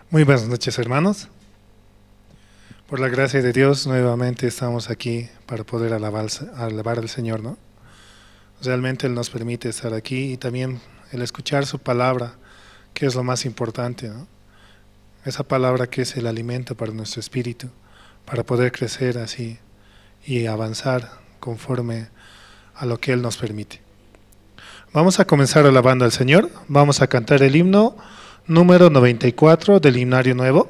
Muy buenas noches, hermanos. Por la gracia de Dios, nuevamente estamos aquí para poder alabar al Señor, ¿no? Realmente Él nos permite estar aquí y también el escuchar su palabra, que es lo más importante, ¿no? Esa palabra que es el alimento para nuestro espíritu, para poder crecer así y avanzar conforme a lo que Él nos permite. Vamos a comenzar alabando al Señor. Vamos a cantar el himno número 94 del himnario nuevo.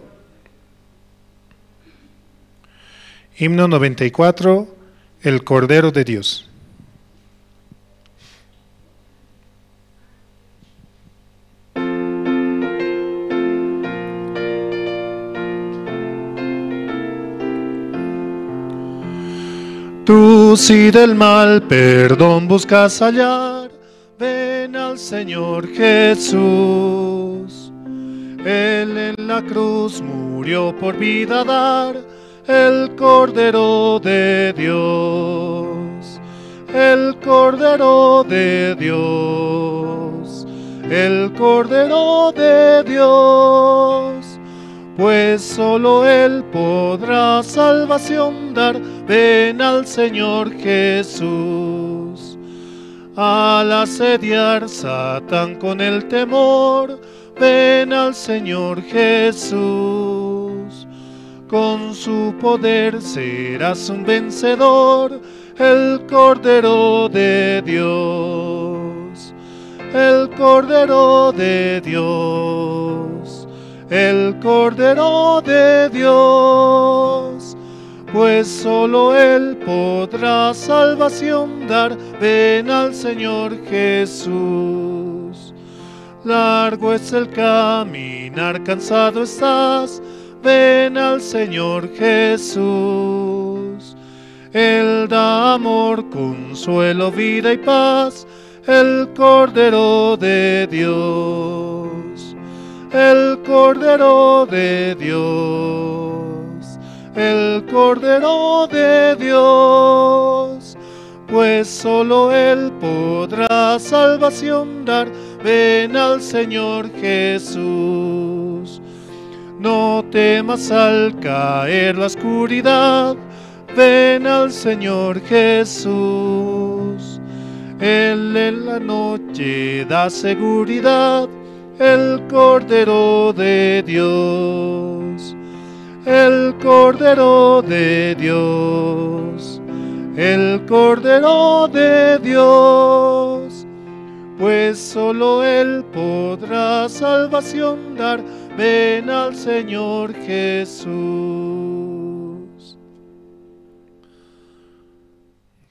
Himno 94, El Cordero de Dios. Tú si del mal perdón buscas hallar, ven al Señor Jesús. Él en la cruz murió por vida dar, el Cordero de Dios, el Cordero de Dios, el Cordero de Dios. Pues solo Él podrá salvación dar, ven al Señor Jesús. Al asediar Satán con el temor, ven al Señor Jesús. Con su poder serás un vencedor, el Cordero de Dios, el Cordero de Dios, el Cordero de Dios. Pues solo Él podrá salvación dar, ven al Señor Jesús. Largo es el caminar, cansado estás, ven al Señor Jesús. Él da amor, consuelo, vida y paz, el Cordero de Dios, el Cordero de Dios, el Cordero de Dios. Pues solo Él podrá salvación dar, ven al Señor Jesús. No temas al caer la oscuridad, ven al Señor Jesús. Él en la noche da seguridad, el Cordero de Dios, el Cordero de Dios, el Cordero de Dios. Pues solo Él podrá salvación dar, ven al Señor Jesús.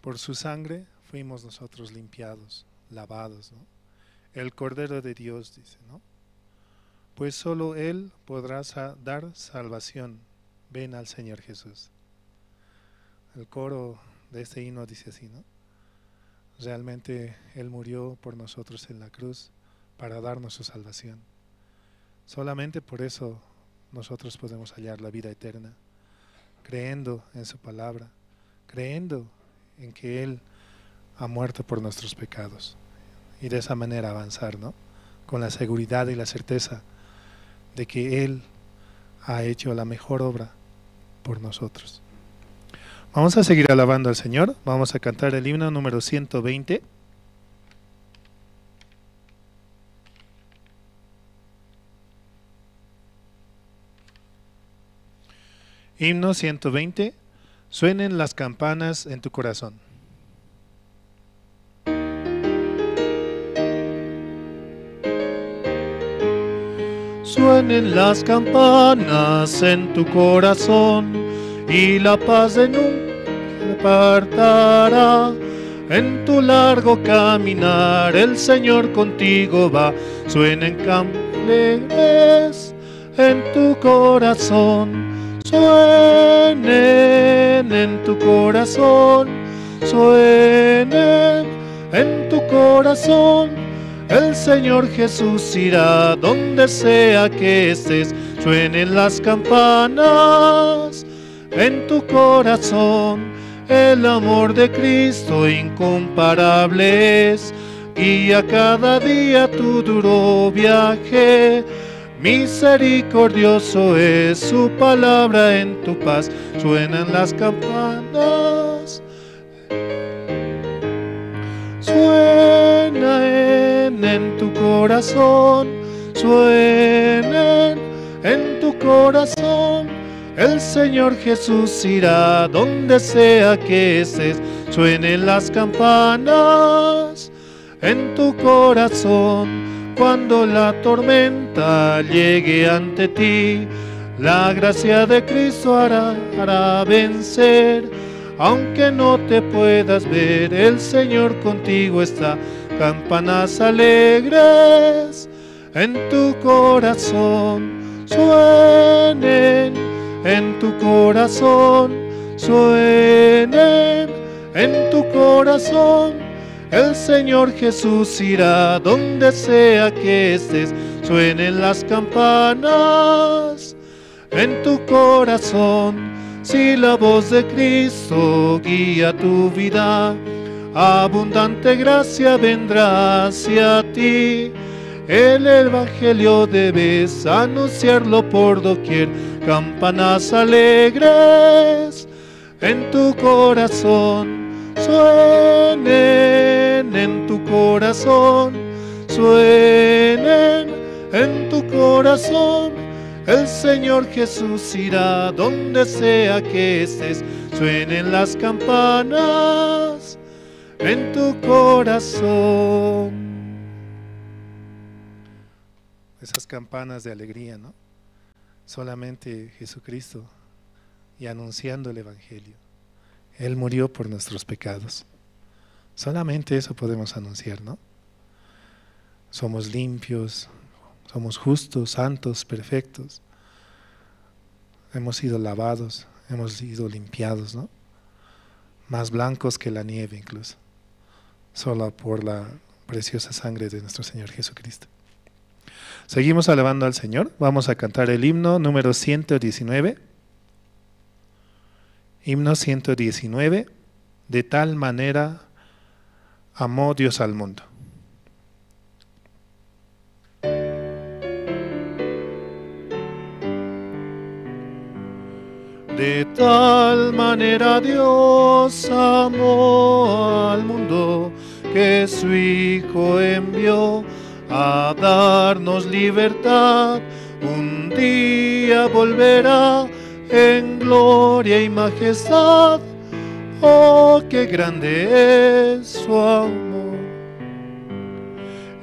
Por su sangre fuimos nosotros limpiados, lavados, ¿no? El Cordero de Dios, dice, ¿no? Pues solo Él podrá dar salvación, ven al Señor Jesús. El coro de este himno dice así, ¿no? Realmente Él murió por nosotros en la cruz para darnos su salvación. Solamente por eso nosotros podemos hallar la vida eterna, creyendo en su palabra, creyendo en que Él ha muerto por nuestros pecados. Y de esa manera avanzar, ¿no? Con la seguridad y la certeza de que Él ha hecho la mejor obra por nosotros. Vamos a seguir alabando al Señor. Vamos a cantar el himno número 120. Himno 120. Suenen las campanas en tu corazón. Suenen las campanas en tu corazón y la paz de nunca se apartará. En tu largo caminar el Señor contigo va. Suenen campanas en tu corazón, suenen en tu corazón, suenen en tu corazón. El Señor Jesús irá donde sea que estés. Suenen las campanas en tu corazón. El amor de Cristo incomparable es. Guía cada día tu duro viaje. Misericordioso es su palabra en tu paz. Suenan las campanas, suenan en tu corazón, suenan en tu corazón. El Señor Jesús irá donde sea que estés. Suenen las campanas en tu corazón. Cuando la tormenta llegue ante ti, la gracia de Cristo hará vencer. Aunque no te puedas ver, el Señor contigo está. Campanas alegres en tu corazón, suenen en tu corazón, suenen en tu corazón. El Señor Jesús irá donde sea que estés. Suenen las campanas en tu corazón. Si la voz de Cristo guía tu vida, abundante gracia vendrá hacia ti. El Evangelio debes anunciarlo por doquier. Campanas alegres en tu corazón, suenen en tu corazón, suenen en tu corazón. El Señor Jesús irá donde sea que estés. Suenen las campanas en tu corazón. Esas campanas de alegría, ¿no? Solamente Jesucristo y anunciando el Evangelio. Él murió por nuestros pecados. Solamente eso podemos anunciar, ¿no? Somos limpios, somos justos, santos, perfectos. Hemos sido lavados, hemos sido limpiados, ¿no? Más blancos que la nieve incluso, solo por la preciosa sangre de nuestro Señor Jesucristo. Seguimos alabando al Señor. Vamos a cantar el himno número 119. Himno 119, de tal manera amó Dios al mundo. De tal manera Dios amó al mundo, que su Hijo envió a darnos libertad. Un día volverá en gloria y majestad. Oh, qué grande es su amor.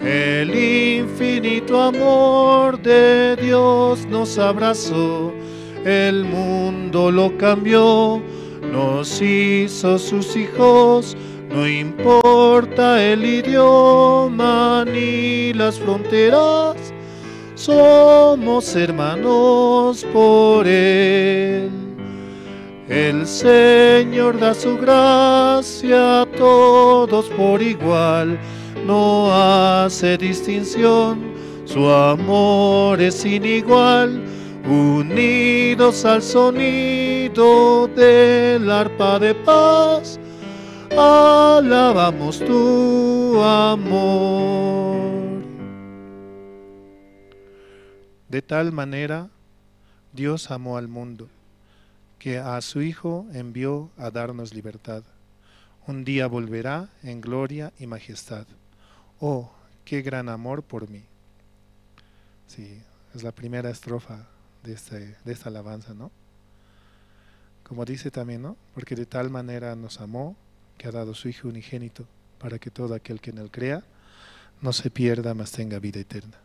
El infinito amor de Dios nos abrazó, el mundo lo cambió, nos hizo sus hijos. No importa el idioma ni las fronteras, somos hermanos por Él. El Señor da su gracia a todos por igual, no hace distinción, su amor es sin igual. Unidos al sonido del arpa de paz, alabamos tu amor. De tal manera Dios amó al mundo, que a su Hijo envió a darnos libertad. Un día volverá en gloria y majestad. Oh, qué gran amor por mí. Sí, es la primera estrofa de esta alabanza, ¿no? Como dice también, ¿no? Porque de tal manera nos amó, que ha dado su Hijo unigénito, para que todo aquel que en él crea no se pierda, mas tenga vida eterna.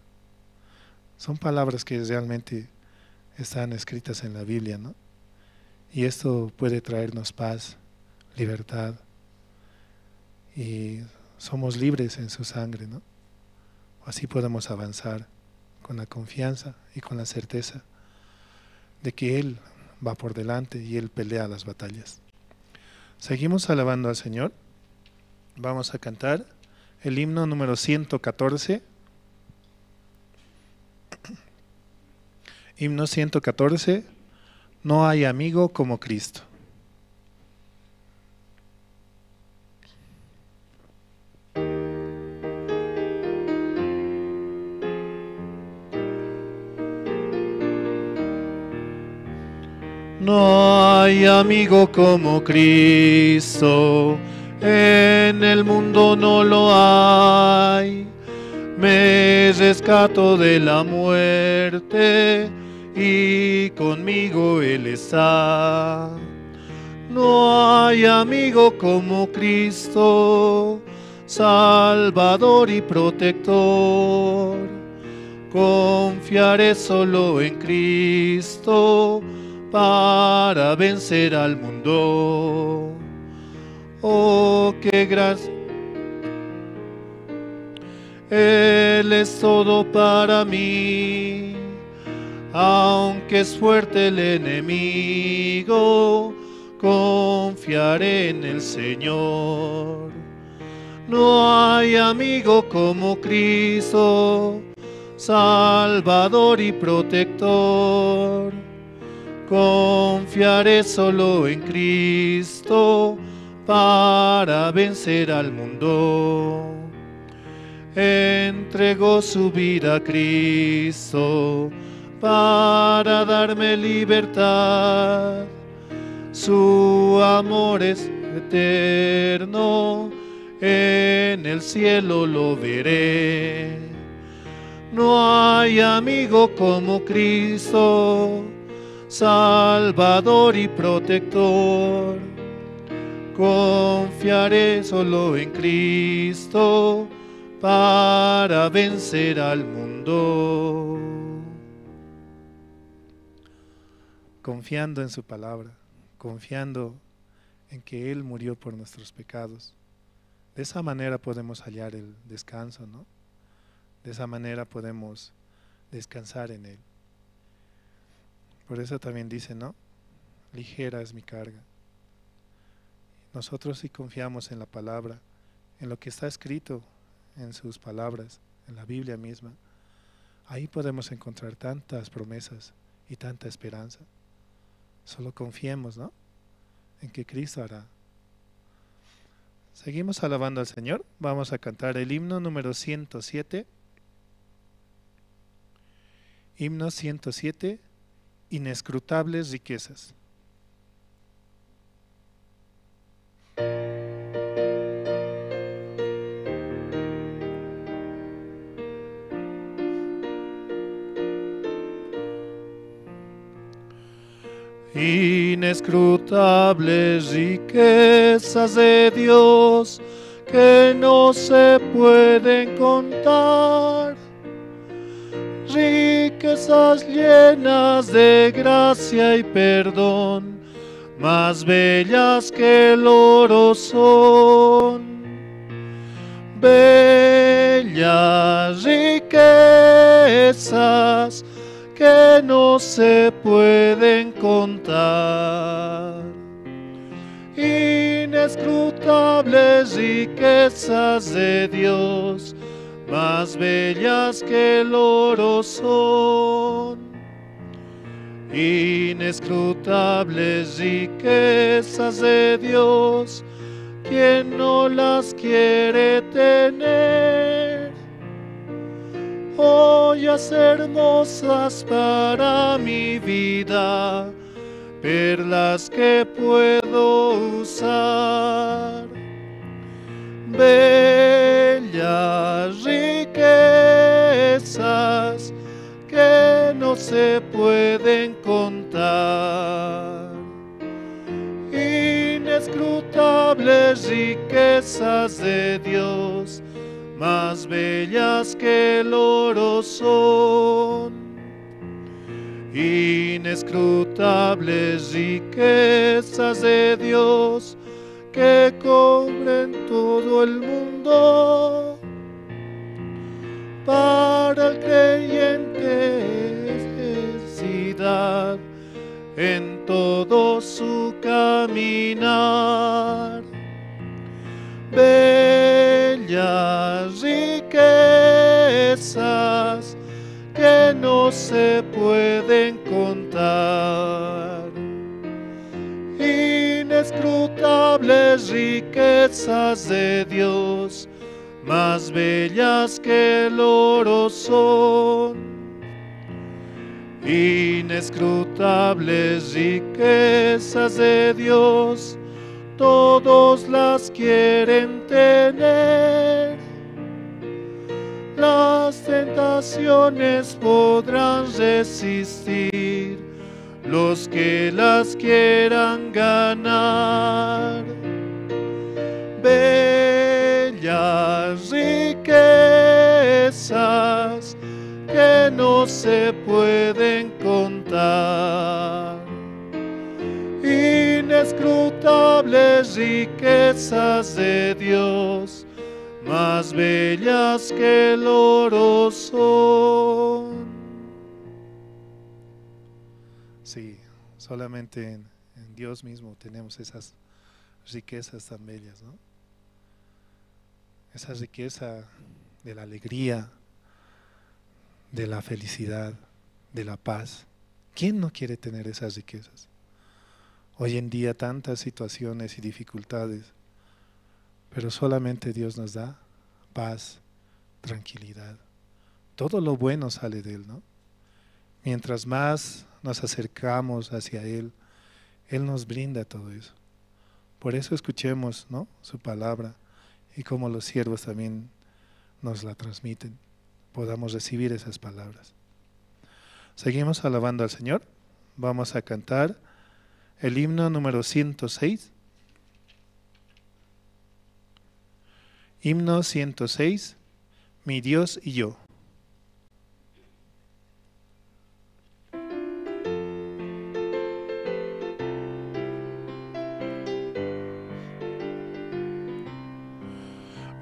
Son palabras que realmente están escritas en la Biblia, ¿no? Y esto puede traernos paz, libertad, y somos libres en su sangre, ¿no? Así podemos avanzar con la confianza y con la certeza de que Él va por delante y Él pelea las batallas. Seguimos alabando al Señor. Vamos a cantar el himno número 114. Himno 114, No hay amigo como Cristo. No hay amigo como Cristo, en el mundo no lo hay. Me rescató de la muerte y conmigo Él está. No hay amigo como Cristo, Salvador y protector. Confiaré solo en Cristo para vencer al mundo. Oh, qué gracia. Él es todo para mí, aunque es fuerte el enemigo, confiaré en el Señor. No hay amigo como Cristo, Salvador y protector. Confiaré solo en Cristo para vencer al mundo. Entregó su vida a Cristo para darme libertad. Su amor es eterno, en el cielo lo veré. No hay amigo como Cristo, Salvador y protector. Confiaré solo en Cristo para vencer al mundo. Confiando en su palabra, confiando en que Él murió por nuestros pecados. De esa manera podemos hallar el descanso, ¿no? De esa manera podemos descansar en Él. Por eso también dice, ¿no? Ligera es mi carga. Nosotros sí confiamos en la palabra, en lo que está escrito en sus palabras, en la Biblia misma. Ahí podemos encontrar tantas promesas y tanta esperanza. Solo confiemos, ¿no? En que Cristo hará. Seguimos alabando al Señor. Vamos a cantar el himno número 107. Himno 107, Inescrutables riquezas. Inescrutables riquezas de Dios que no se pueden contar, riquezas llenas de gracia y perdón, más bellas que el oro son. Bellas riquezas que no se pueden contar. Inescrutables riquezas de Dios, más bellas que el oro son. Inescrutables riquezas de Dios, quien no las quiere tener. Joyas hermosas para mi vida, perlas que puedo usar. Bellas riquezas que no se pueden contar. Inescrutables riquezas de Dios, más bellas que el oro son. Inescrutables riquezas de Dios que cubren todo el mundo. Para el creyente es necesidad en todo su caminar. Bellas riquezas que no se pueden contar. Inescrutables riquezas de Dios, más bellas que el oro son. Inescrutables Inescrutables riquezas de Dios, todos las quieren tener. Las tentaciones podrán resistir los que las quieran ganar. Bellas riquezas que no se pueden contar. Inescrutables riquezas de Dios, más bellas que el oro son. Sí, solamente en Dios mismo tenemos esas riquezas tan bellas, ¿no? Esa riqueza de la alegría, de la felicidad, de la paz. ¿Quién no quiere tener esas riquezas? Hoy en día tantas situaciones y dificultades, pero solamente Dios nos da paz, tranquilidad. Todo lo bueno sale de Él, ¿no? Mientras más nos acercamos hacia Él, Él nos brinda todo eso. Por eso escuchemos, ¿no?, su palabra, y como los siervos también nos la transmiten, podamos recibir esas palabras. Seguimos alabando al Señor. Vamos a cantar el himno número 106. Himno 106, Mi Dios y yo.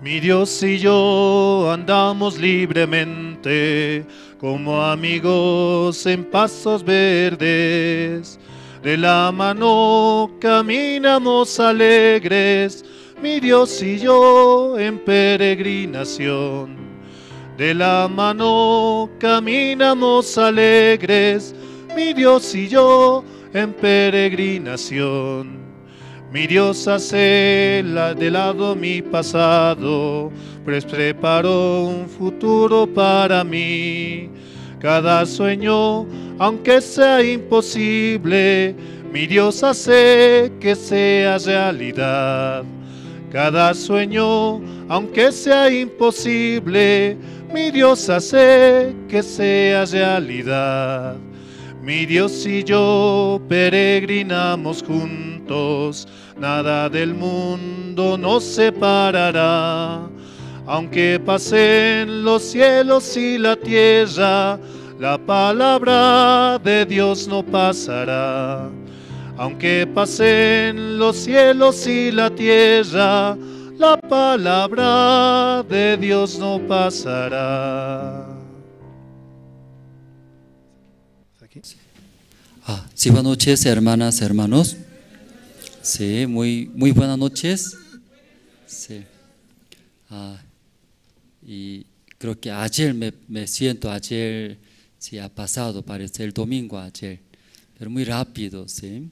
Mi Dios y yo andamos libremente, como amigos en pasos verdes. De la mano caminamos alegres, mi Dios y yo en peregrinación. De la mano caminamos alegres, mi Dios y yo en peregrinación. Mi Dios hace de lado mi pasado, pues preparó un futuro para mí. Cada sueño, aunque sea imposible, mi Dios hace que sea realidad. Cada sueño, aunque sea imposible, mi Dios hace que sea realidad. Mi Dios y yo peregrinamos juntos, nada del mundo nos separará. Aunque pasen los cielos y la tierra, la palabra de Dios no pasará. Aunque pasen los cielos y la tierra, la palabra de Dios no pasará. Sí, buenas noches, hermanas, hermanos. Sí, muy, muy buenas noches. Sí. Y creo que ayer me siento, ayer sí ha pasado, parece el domingo ayer, pero muy rápido, sí.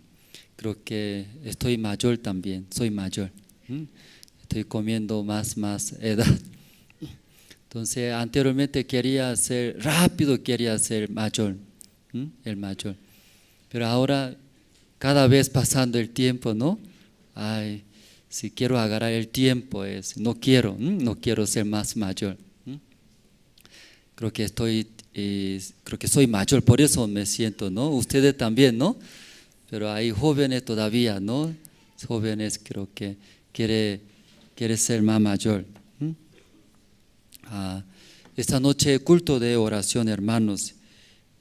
Creo que estoy mayor también, soy mayor. Estoy comiendo más edad. Entonces, anteriormente quería ser, rápido quería ser mayor, el mayor. Pero ahora, cada vez pasando el tiempo, ¿no? Ay, si quiero agarrar el tiempo, no quiero, no quiero ser más mayor. Creo que creo que soy mayor, por eso me siento, ¿no? Ustedes también, ¿no? Pero hay jóvenes todavía, ¿no? Jóvenes creo que quiere ser más mayor. Esta noche culto de oración, hermanos.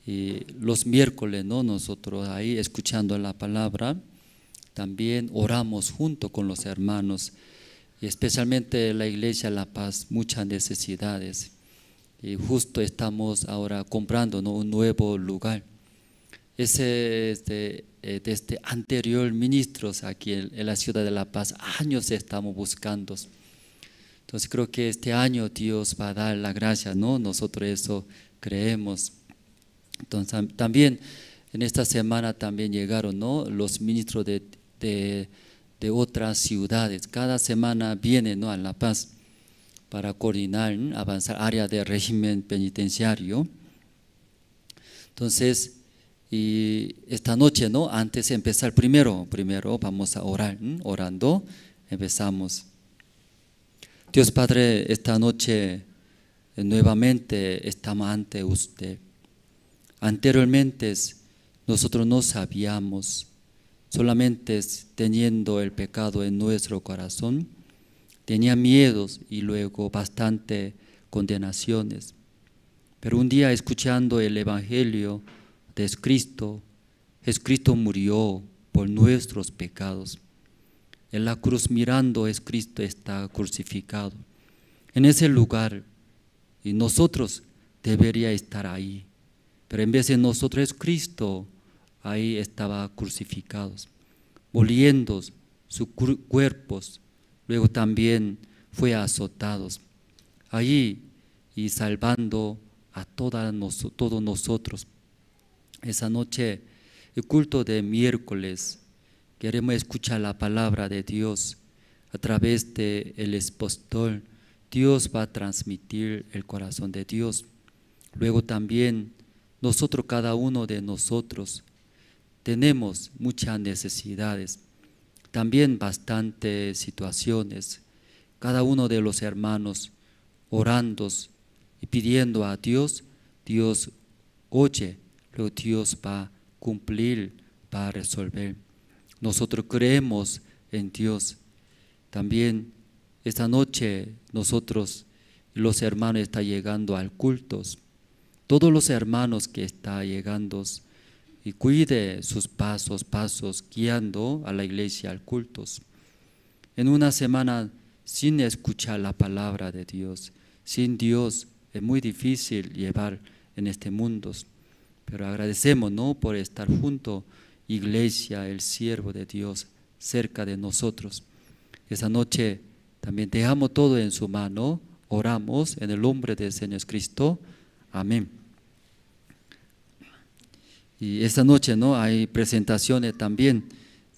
Y los miércoles, ¿no? Nosotros ahí escuchando la palabra, también oramos junto con los hermanos, y especialmente la iglesia La Paz, muchas necesidades. Y justo estamos ahora comprando, ¿no?, un nuevo lugar. Ese desde anterior ministros aquí en la ciudad de La Paz, años estamos buscando. Entonces creo que este año Dios va a dar la gracia, ¿no? Nosotros eso creemos. Entonces también en esta semana también llegaron, ¿no?, los ministros de otras ciudades. Cada semana vienen, ¿no?, a La Paz para coordinar, ¿no?, avanzar área de régimen penitenciario. Entonces, Y esta noche, ¿no? Antes de empezar, primero vamos a orar. Orando, empezamos. Dios Padre, esta noche nuevamente estamos ante usted. Anteriormente nosotros no sabíamos, solamente teniendo el pecado en nuestro corazón, tenía miedos y luego bastante condenaciones. Pero un día escuchando el Evangelio de Jesucristo, Jesucristo murió por nuestros pecados. En la cruz mirando, Jesucristo está crucificado. En ese lugar, y nosotros debería estar ahí. Pero en vez de nosotros, Jesucristo ahí estaba crucificado, moliendo sus cuerpos. Luego también fue azotado allí y salvando a todos nosotros. Esa noche, el culto de miércoles, queremos escuchar la palabra de Dios a través del expositor. Dios va a transmitir el corazón de Dios. Luego también nosotros, cada uno de nosotros, tenemos muchas necesidades, también bastantes situaciones. Cada uno de los hermanos orando y pidiendo a Dios, Dios oye, luego Dios va a cumplir, va a resolver. Nosotros creemos en Dios. También esta noche nosotros, los hermanos, están llegando al culto. Todos los hermanos que están llegando y cuide sus pasos, guiando a la iglesia al culto. En una semana sin escuchar la palabra de Dios, sin Dios, es muy difícil llevar en este mundo. Pero agradecemos, ¿no?, por estar junto, iglesia, el siervo de Dios, cerca de nosotros. Esa noche también dejamos todo en su mano, oramos en el nombre del Señor Cristo. Amén. Y esta noche, ¿no?, hay presentaciones también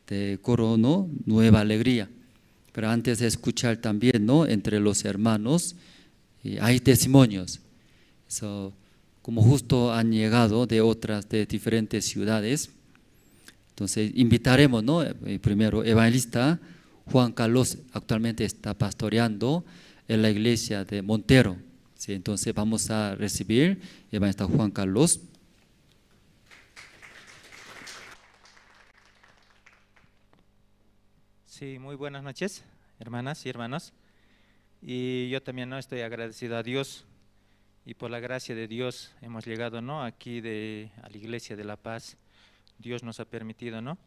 de coro, ¿no?, Nueva Alegría. Pero antes de escuchar también, ¿no?, entre los hermanos, hay testimonios. So, como justo han llegado de otras, de diferentes ciudades, entonces invitaremos, ¿no?, primero evangelista Juan Carlos, actualmente está pastoreando en la iglesia de Montero. Sí, entonces vamos a recibir evangelista Juan Carlos. Sí, muy buenas noches, hermanas y hermanos. Y yo también, ¿no?, estoy agradecido a Dios, y por la gracia de Dios hemos llegado, ¿no?, aquí a la Iglesia de la Paz. Dios nos ha permitido, ¿no?,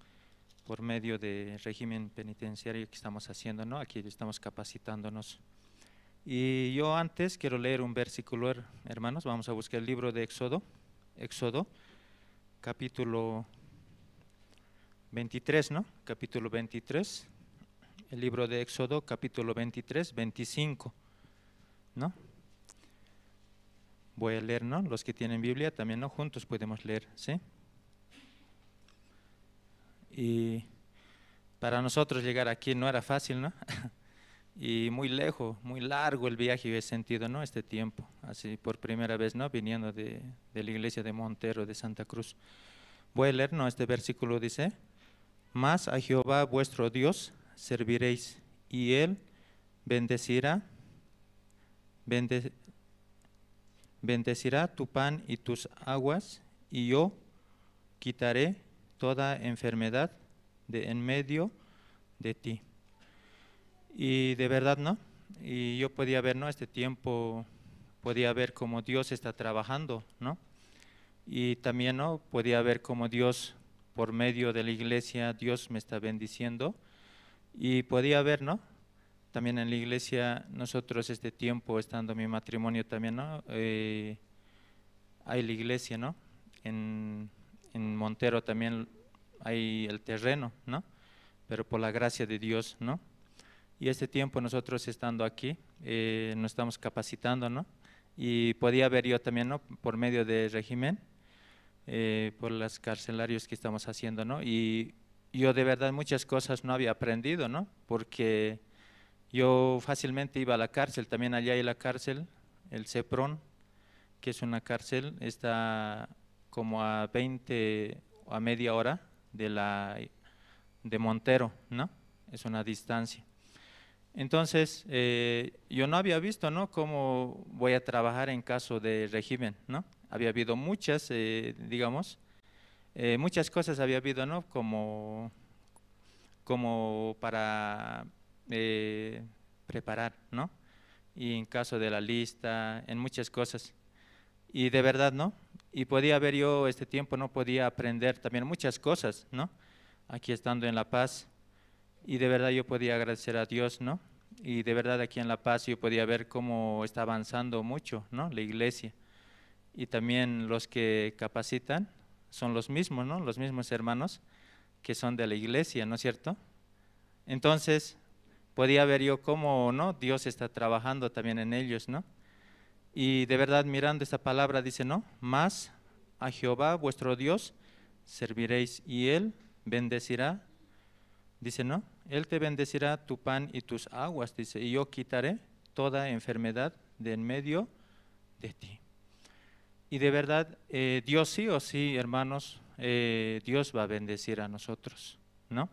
por medio del régimen penitenciario que estamos haciendo, ¿no?, aquí estamos capacitándonos. Y yo antes quiero leer un versículo, hermanos. Vamos a buscar el libro de Éxodo, Éxodo, capítulo 23, ¿no? Capítulo 23, el libro de Éxodo, capítulo 23, 25, ¿no? Voy a leer, ¿no? Los que tienen Biblia también, ¿no? Juntos podemos leer, ¿sí? Y para nosotros llegar aquí no era fácil, ¿no? Y muy lejos, muy largo el viaje, he sentido, ¿no?, este tiempo, así por primera vez, ¿no?, viniendo de la iglesia de Montero, de Santa Cruz. Voy a leer, ¿no?, este versículo dice: mas a Jehová vuestro Dios serviréis, y él bendecirá tu pan y tus aguas, y yo quitaré toda enfermedad de en medio de ti. Y de verdad, ¿no? Y yo podía ver, ¿no?, este tiempo, podía ver cómo Dios está trabajando, ¿no? Y también, ¿no?, podía ver cómo Dios, por medio de la iglesia, Dios me está bendiciendo. Y podía ver, ¿no?, también en la iglesia, nosotros este tiempo, estando mi matrimonio también, ¿no?, hay la iglesia, ¿no?, en Montero también hay el terreno, ¿no?, pero por la gracia de Dios, ¿no? Y este tiempo nosotros estando aquí, nos estamos capacitando, ¿no? Y podía ver yo también, ¿no?, por medio del régimen, por los carcelarios que estamos haciendo, ¿no? Y yo de verdad muchas cosas no había aprendido, ¿no? Porque yo fácilmente iba a la cárcel, también allá hay la cárcel, el CEPRON, que es una cárcel, está Como a 20 o a media hora de Montero, ¿no? Es una distancia. Entonces, yo no había visto, ¿no?, cómo voy a trabajar en caso de régimen, ¿no? Había habido muchas, digamos, muchas cosas había habido, ¿no?, como para preparar, ¿no? Y en caso de la lista, en muchas cosas. Y de verdad, ¿no? Y podía ver yo este tiempo, ¿no? Podía aprender también muchas cosas, ¿no? Aquí estando en La Paz. Y de verdad yo podía agradecer a Dios, ¿no? Y de verdad aquí en La Paz yo podía ver cómo está avanzando mucho, ¿no?, la iglesia. Y también los que capacitan son los mismos, ¿no?, los mismos hermanos que son de la iglesia, ¿no es cierto? Entonces, podía ver yo cómo, ¿no?, Dios está trabajando también en ellos, ¿no? Y de verdad mirando esta palabra dice, ¿no?, más a Jehová vuestro Dios serviréis y Él bendecirá, dice, ¿no?, Él te bendecirá tu pan y tus aguas, dice, y yo quitaré toda enfermedad de en medio de ti. Y de verdad, Dios sí o sí, hermanos, Dios va a bendecir a nosotros, ¿no?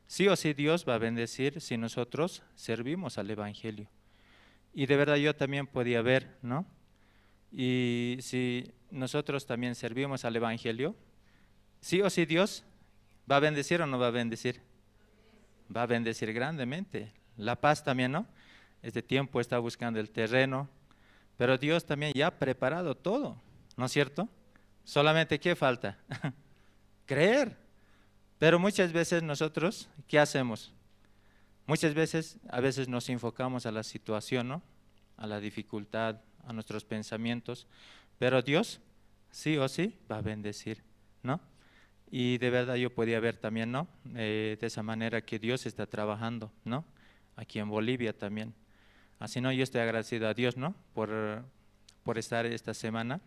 Sí o sí Dios va a bendecir si nosotros servimos al Evangelio. Y de verdad yo también podía ver, ¿no? Y si nosotros también servimos al Evangelio, sí o sí Dios va a bendecir o no va a bendecir. Va a bendecir grandemente. La Paz también, ¿no? Este tiempo está buscando el terreno, pero Dios también ya ha preparado todo, ¿no es cierto? Solamente, ¿qué falta? Creer. Pero muchas veces nosotros, ¿qué hacemos? Muchas veces, a veces nos enfocamos a la situación, ¿no?, a la dificultad, a nuestros pensamientos, pero Dios sí o sí va a bendecir, ¿no? Y de verdad yo podía ver también, ¿no?, de esa manera que Dios está trabajando, ¿no?, aquí en Bolivia también. Así, ¿no?, yo estoy agradecido a Dios, ¿no?, por estar esta semana.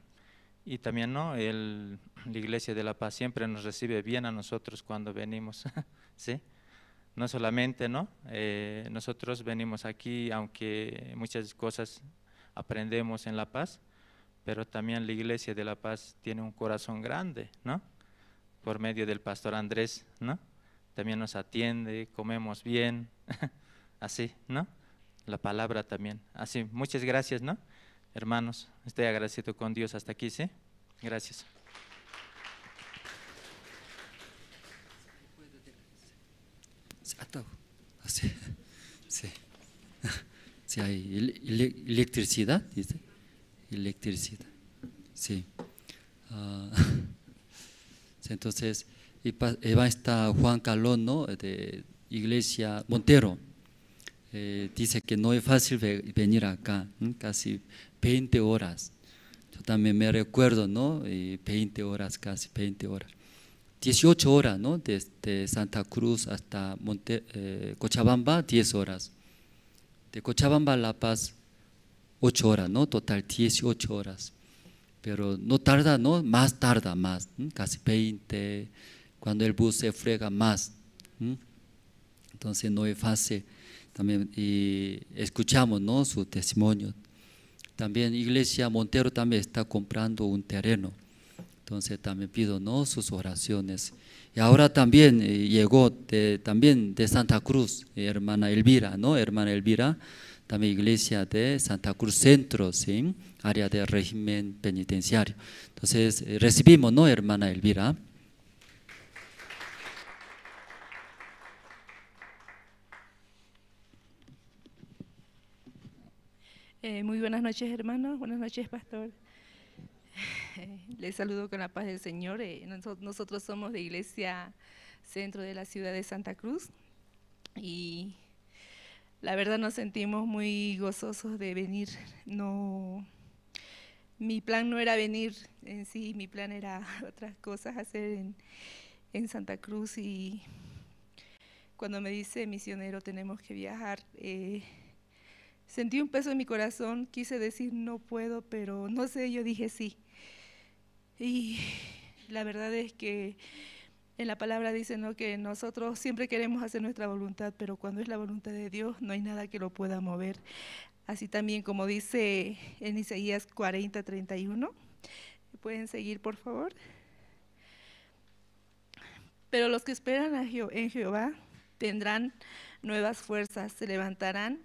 Y también, ¿no?, la Iglesia de La Paz siempre nos recibe bien a nosotros cuando venimos, ¿sí? No solamente, ¿no?, nosotros venimos aquí, aunque muchas cosas aprendemos en La Paz, pero también la Iglesia de La Paz tiene un corazón grande, ¿no?, por medio del pastor Andrés, ¿no? También nos atiende, comemos bien, así, ¿no? La palabra también. Así, muchas gracias, ¿no?, hermanos, estoy agradecido con Dios hasta aquí, ¿sí? Gracias. Sí, sí. Sí, hay electricidad, dice. Electricidad, sí. Sí, entonces, y va a estar Juan Calón, ¿no?, de Iglesia Montero. Dice que no es fácil venir acá, ¿eh? Casi 20 horas. Yo también me recuerdo, ¿no? 20 horas, casi 20 horas. 18 horas, ¿no? Desde Santa Cruz hasta Cochabamba, 10 horas. De Cochabamba a La Paz, 8 horas, ¿no? Total, 18 horas. Pero no tarda, ¿no? Más tarda, más, ¿eh? Casi 20, cuando el bus se frega más, ¿eh? Entonces no es fácil. También y escuchamos, ¿no?, su testimonio. También Iglesia Montero también está comprando un terreno. Entonces también pido, ¿no?, sus oraciones. Y ahora también llegó también de Santa Cruz, hermana Elvira, ¿no? Hermana Elvira, también Iglesia de Santa Cruz Centro, ¿sí? Área de régimen penitenciario. Entonces recibimos, ¿no?, hermana Elvira. Muy buenas noches, hermanos. Buenas noches, pastor. Les saludo con la paz del Señor. Nosotros somos de Iglesia Centro de la ciudad de Santa Cruz y la verdad nos sentimos muy gozosos de venir. No, mi plan no era venir en sí, mi plan era otras cosas hacer en Santa Cruz, y cuando me dice misionero tenemos que viajar, sentí un peso en mi corazón, quise decir no puedo, pero no sé, yo dije sí. Y la verdad es que en la palabra dice, ¿no?, que nosotros siempre queremos hacer nuestra voluntad, pero cuando es la voluntad de Dios no hay nada que lo pueda mover. Así también como dice en Isaías 40:31, Pueden seguir, por favor. Pero los que esperan en Jehová tendrán nuevas fuerzas, se levantarán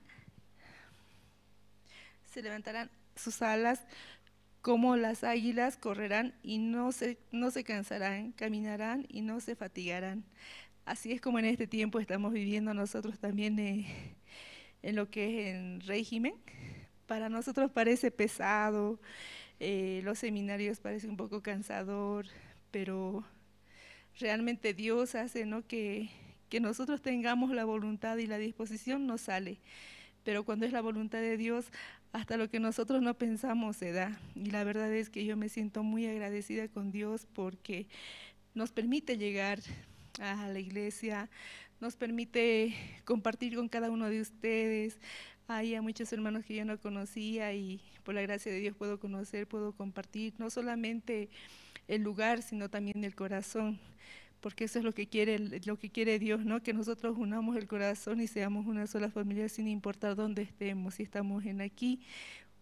sus alas como las águilas, correrán y no se cansarán, caminarán y no se fatigarán. Así es como en este tiempo estamos viviendo nosotros también en lo que es en régimen. Para nosotros parece pesado, los seminarios parecen un poco cansador, pero realmente Dios hace, ¿no?, que nosotros tengamos la voluntad y la disposición, no sale. Pero cuando es la voluntad de Dios, hasta lo que nosotros no pensamos se da. Y la verdad es que yo me siento muy agradecida con Dios porque nos permite llegar a la iglesia, nos permite compartir con cada uno de ustedes. Hay a muchos hermanos que yo no conocía y por la gracia de Dios puedo conocer, puedo compartir, no solamente el lugar, sino también el corazón, porque eso es lo que quiere Dios, ¿no? Que nosotros unamos el corazón y seamos una sola familia sin importar dónde estemos, si estamos en aquí,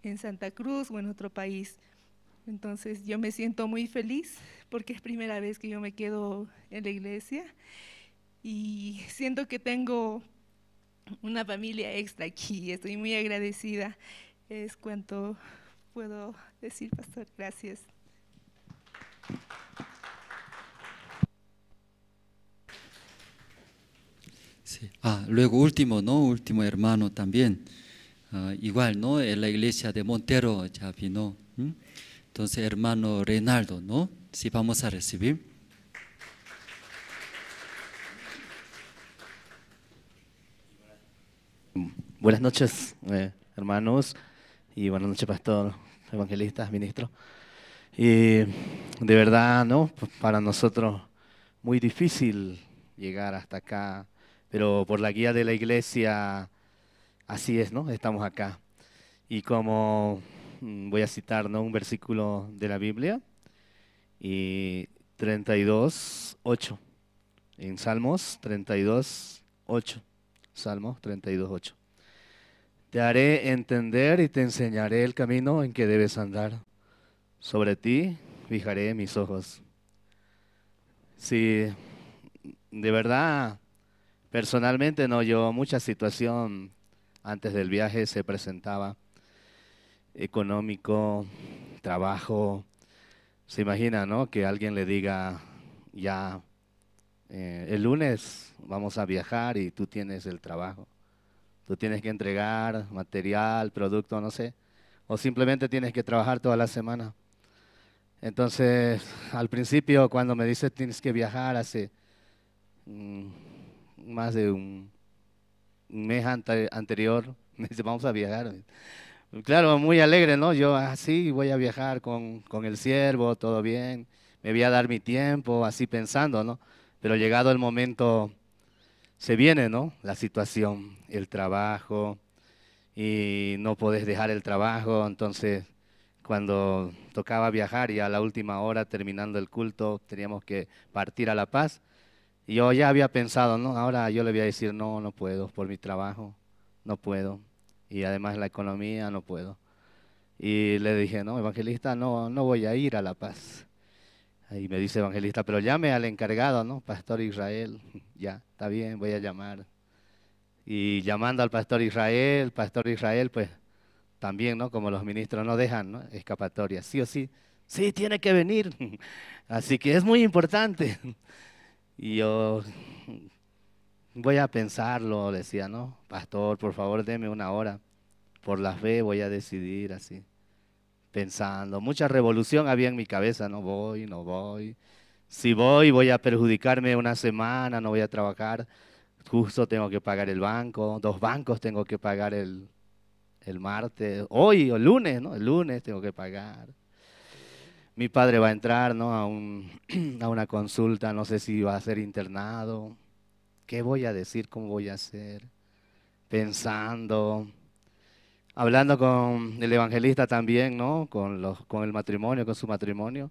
en Santa Cruz o en otro país. Entonces yo me siento muy feliz porque es primera vez que yo me quedo en la iglesia y siento que tengo una familia extra aquí, estoy muy agradecida. Es cuanto puedo decir, pastor. Gracias. Sí. Luego último, ¿no? Último hermano también. Igual, ¿no? En la iglesia de Montero ya vino. Entonces, hermano Reinaldo, ¿no? Sí, vamos a recibir. Buenas noches, hermanos, y buenas noches, pastor, evangelistas, ministro. Y de verdad, ¿no? Para nosotros muy difícil llegar hasta acá, pero por la guía de la iglesia, así es, ¿no? Estamos acá. Y como voy a citar, ¿no?, un versículo de la Biblia, y 32:8, en Salmos 32:8, Salmos 32:8. Te haré entender y te enseñaré el camino en que debes andar. Sobre ti fijaré mis ojos. Sí, de verdad, personalmente, no, yo mucha situación antes del viaje se presentaba, económico, trabajo. Se imagina, ¿no?, que alguien le diga, ya, el lunes vamos a viajar y tú tienes el trabajo. Tú tienes que entregar material, producto, no sé, o simplemente tienes que trabajar toda la semana. Entonces, al principio, cuando me dice tienes que viajar, hace más de un mes anterior, me dice, vamos a viajar. Claro, muy alegre, ¿no? Yo así voy a viajar con el siervo, todo bien, me voy a dar mi tiempo, así pensando, ¿no? Pero llegado el momento, se viene, ¿no?, la situación, el trabajo, y no podés dejar el trabajo. Entonces, cuando tocaba viajar y a la última hora, terminando el culto, teníamos que partir a La Paz. Y yo ya había pensado, ¿no?, ahora yo le voy a decir, no, no puedo, por mi trabajo, no puedo. Y además la economía, no puedo. Y le dije, no, evangelista, no, no voy a ir a La Paz. Y me dice evangelista, pero llame al encargado, ¿no?, Pastor Israel. Ya, está bien, voy a llamar. Y llamando al Pastor Israel, pues también, ¿no?, como los ministros no dejan, ¿no?, escapatoria, sí o sí, sí, tiene que venir. Así que es muy importante. Y yo voy a pensarlo, decía, ¿no?, pastor, por favor, deme una hora. Por la fe voy a decidir, así, pensando. Mucha revolución había en mi cabeza, no voy, no voy. Si voy, voy a perjudicarme una semana, no voy a trabajar. Justo tengo que pagar el banco, 2 bancos tengo que pagar el martes, hoy o el lunes, ¿no? El lunes tengo que pagar. Mi padre va a entrar, ¿no?, a una consulta, no sé si va a ser internado. ¿Qué voy a decir? ¿Cómo voy a hacer? Pensando, hablando con el evangelista también, ¿no?, con el matrimonio, con su matrimonio.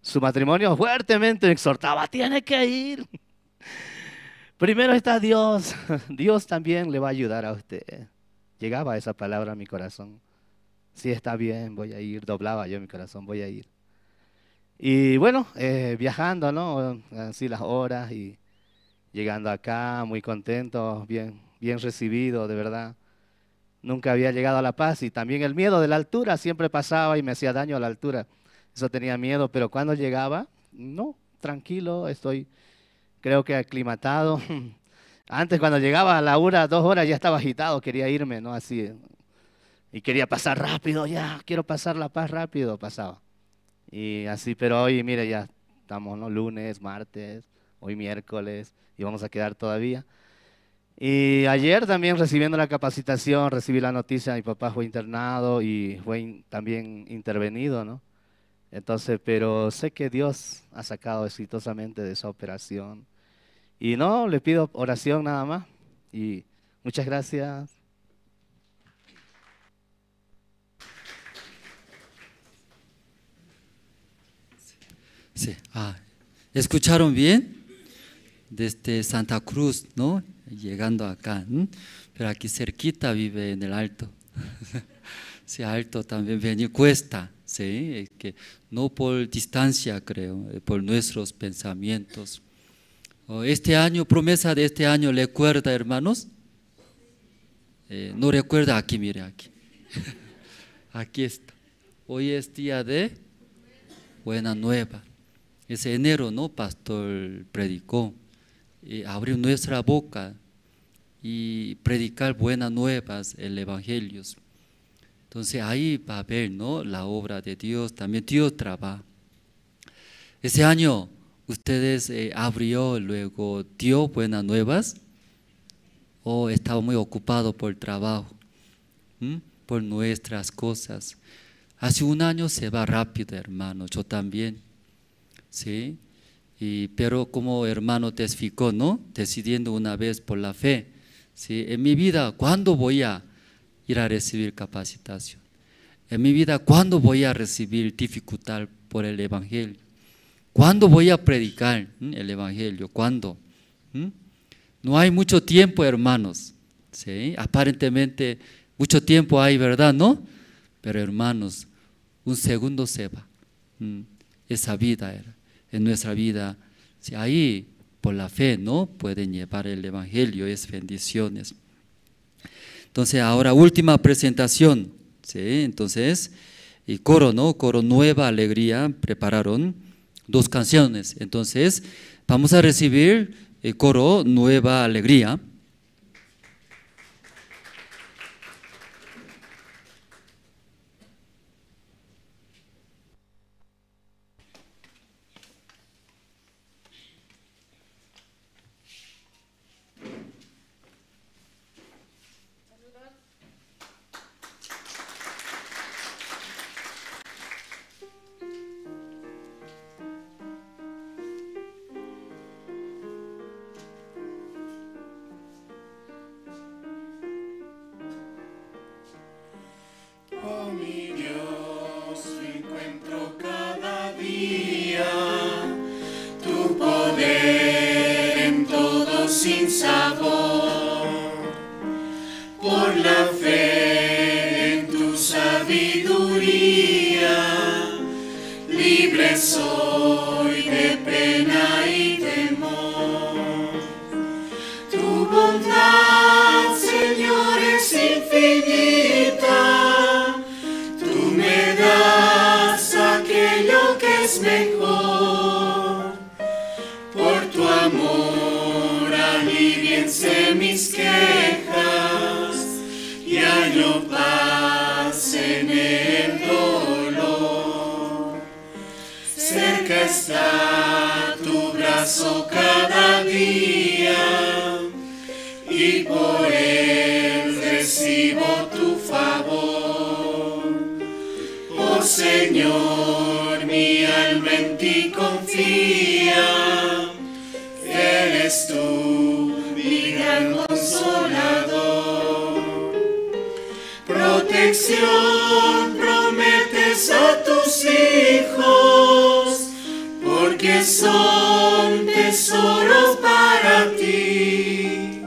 Su matrimonio fuertemente exhortaba, tiene que ir. Primero está Dios, Dios también le va a ayudar a usted. Llegaba esa palabra a mi corazón. Sí, está bien, voy a ir. Doblaba yo mi corazón, voy a ir. Y bueno, viajando, ¿no? Así las horas y llegando acá, muy contento, bien, bien recibido, de verdad. Nunca había llegado a La Paz y también el miedo de la altura siempre pasaba y me hacía daño a la altura. Eso tenía miedo, pero cuando llegaba, no, tranquilo, estoy, creo que aclimatado. Antes cuando llegaba a la 1, 2 horas ya estaba agitado, quería irme, ¿no? Así, y quería pasar rápido, ya, quiero pasar La Paz rápido, pasaba. Y así, pero hoy, mire, ya estamos, ¿no? Lunes, martes, hoy miércoles, y vamos a quedar todavía. Y ayer también recibiendo la capacitación, recibí la noticia, mi papá fue internado y fue también intervenido, ¿no? Entonces, pero sé que Dios ha sacado exitosamente de esa operación. Y no, le pido oración nada más. Y muchas gracias. Sí. Ah, ¿escucharon bien? Desde Santa Cruz, ¿no? Llegando acá, ¿eh? Pero aquí cerquita vive en el Alto. Sí, Alto también venir cuesta, ¿sí? Es que no por distancia, creo, por nuestros pensamientos. Este año, promesa de este año, ¿recuerda, hermanos? No recuerda, aquí, mire, aquí. Aquí está. Hoy es día de buena nueva. Ese enero, ¿no? Pastor predicó. Abrió nuestra boca y predicar buenas nuevas, el evangelio. Entonces ahí va a ver, ¿no? La obra de Dios, también Dios trabaja. Ese año ustedes abrió, luego dio buenas nuevas, o estaba muy ocupado por el trabajo, ¿m? Por nuestras cosas. Hace un año se va rápido, hermano, yo también, ¿sí? Pero como hermano testificó, ¿no? Decidiendo una vez por la fe, ¿sí? En mi vida, ¿cuándo voy a ir a recibir capacitación? En mi vida, ¿cuándo voy a recibir dificultad por el evangelio? ¿Cuándo voy a predicar el evangelio? ¿Cuándo? No hay mucho tiempo, hermanos, ¿sí? Aparentemente mucho tiempo hay, ¿verdad? ¿No? Pero hermanos, un segundo se va. Esa vida era en nuestra vida, ¿sí? Ahí por la fe, ¿no? Pueden llevar el evangelio, es bendiciones. Entonces ahora última presentación, ¿sí? Entonces, y coro, ¿no? Coro Nueva Alegría, prepararon 2 canciones. Entonces vamos a recibir el coro Nueva Alegría. Sin sabor, por la fe en tu sabiduría, libre soy de pena y temor. Tu bondad, Señor, es infinita, tú me das aquello que es mejor, por tu amor aliviense mis quejas y hallo paz en el dolor. Cerca está tu brazo cada día y por él recibo tu favor. Oh Señor, mi alma en ti confía, eres tú mi gran consolador. Protección prometes a tus hijos, porque son tesoros para ti.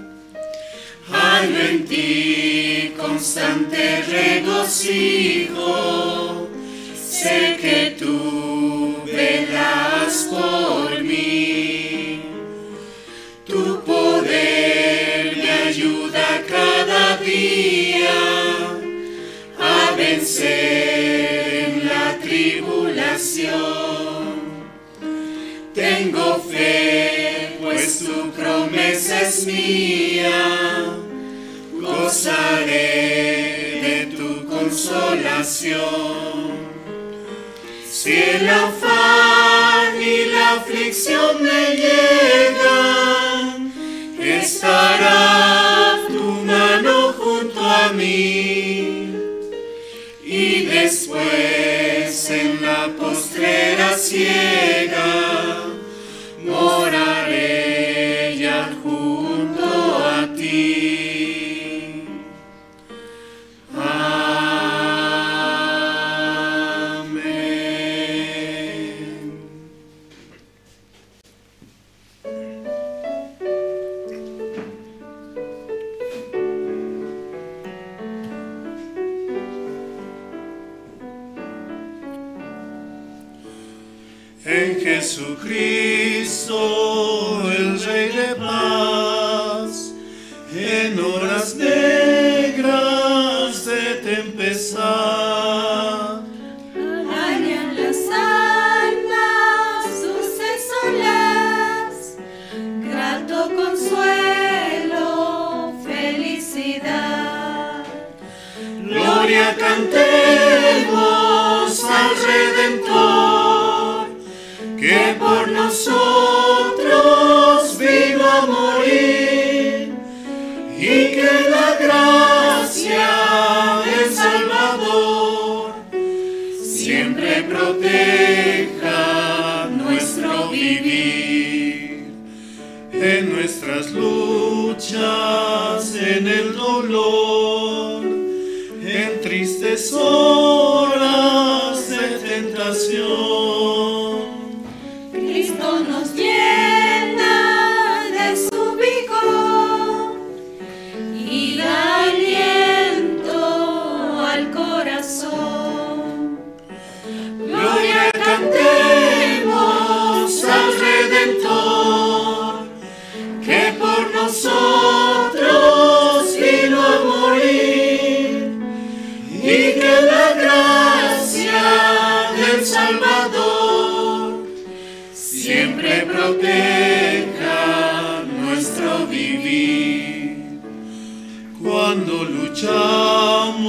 Hallo en ti constante regocijo, sé que tú velas por mí. Tu poder me ayuda cada día a vencer en la tribulación. Tengo fe, pues tu promesa es mía, gozaré de tu consolación. Si el afán y la aflicción me llegan, estará tu mano junto a mí. Y después en la postrera siega, moraré ya junto a ti. En Jesucristo, el Rey de paz, en horas negras de tempestad, hallan las almas dulces olas, grato consuelo, felicidad. Gloria cantemos al Redentor, que por nosotros vino a morir, y que la gracia del Salvador siempre proteja nuestro vivir. En nuestras luchas, en el dolor, en tristes horas de tentación, Cristo nos llena de su vigor y da aliento al corazón. Gloria cantemos al Redentor, que por nosotros vino a morir, y que la gracia del Salvador siempre proteja nuestro vivir. Cuando luchamos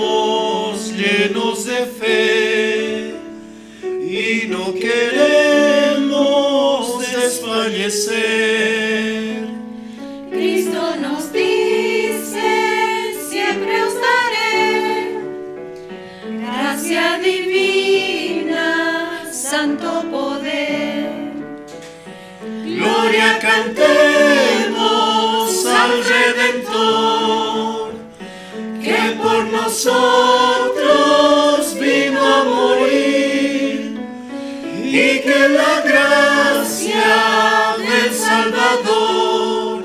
llenos de fe y no queremos desfallecer, Cristo nos dice, siempre os daré gracia divina, santo poder. Gloria cantemos al Redentor, que por nosotros vino a morir, y que la gracia del Salvador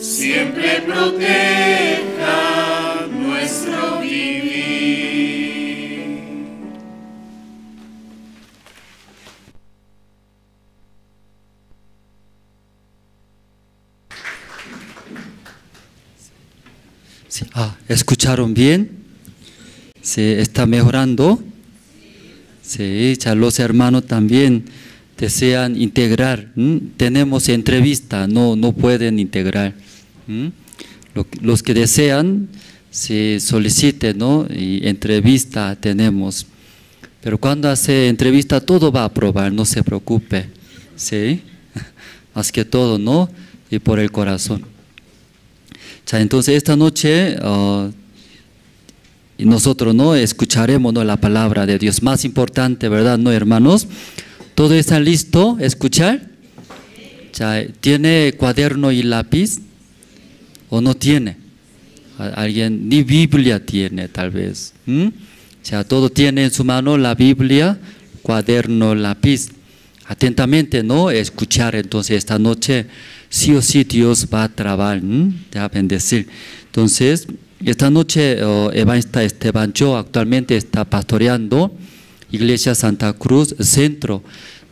siempre proteja nuestro vivir. Sí. Ah, ¿escucharon bien? ¿Se está mejorando? Sí, ya los hermanos también desean integrar. Tenemos entrevista, no pueden integrar. Los que desean, se soliciten, ¿no? Y entrevista tenemos. Pero cuando hace entrevista, todo va a aprobar, no se preocupe. ¿Sí? Más que todo, ¿no? Y por el corazón. Ya, entonces esta noche nosotros, ¿no?, escucharemos, ¿no?, la palabra de Dios. Más importante, ¿verdad?, ¿no, hermanos? ¿Todos están listos a escuchar? Ya, ¿tiene cuaderno y lápiz? ¿O no tiene? Alguien ni Biblia tiene, tal vez. O sea, todo tiene en su mano la Biblia, cuaderno, lápiz. Atentamente, ¿no?, escuchar. Entonces esta noche sí o sí Dios va a trabajar, te va a bendecir. Entonces esta noche Evangelista Esteban Cho actualmente está pastoreando Iglesia Santa Cruz Centro.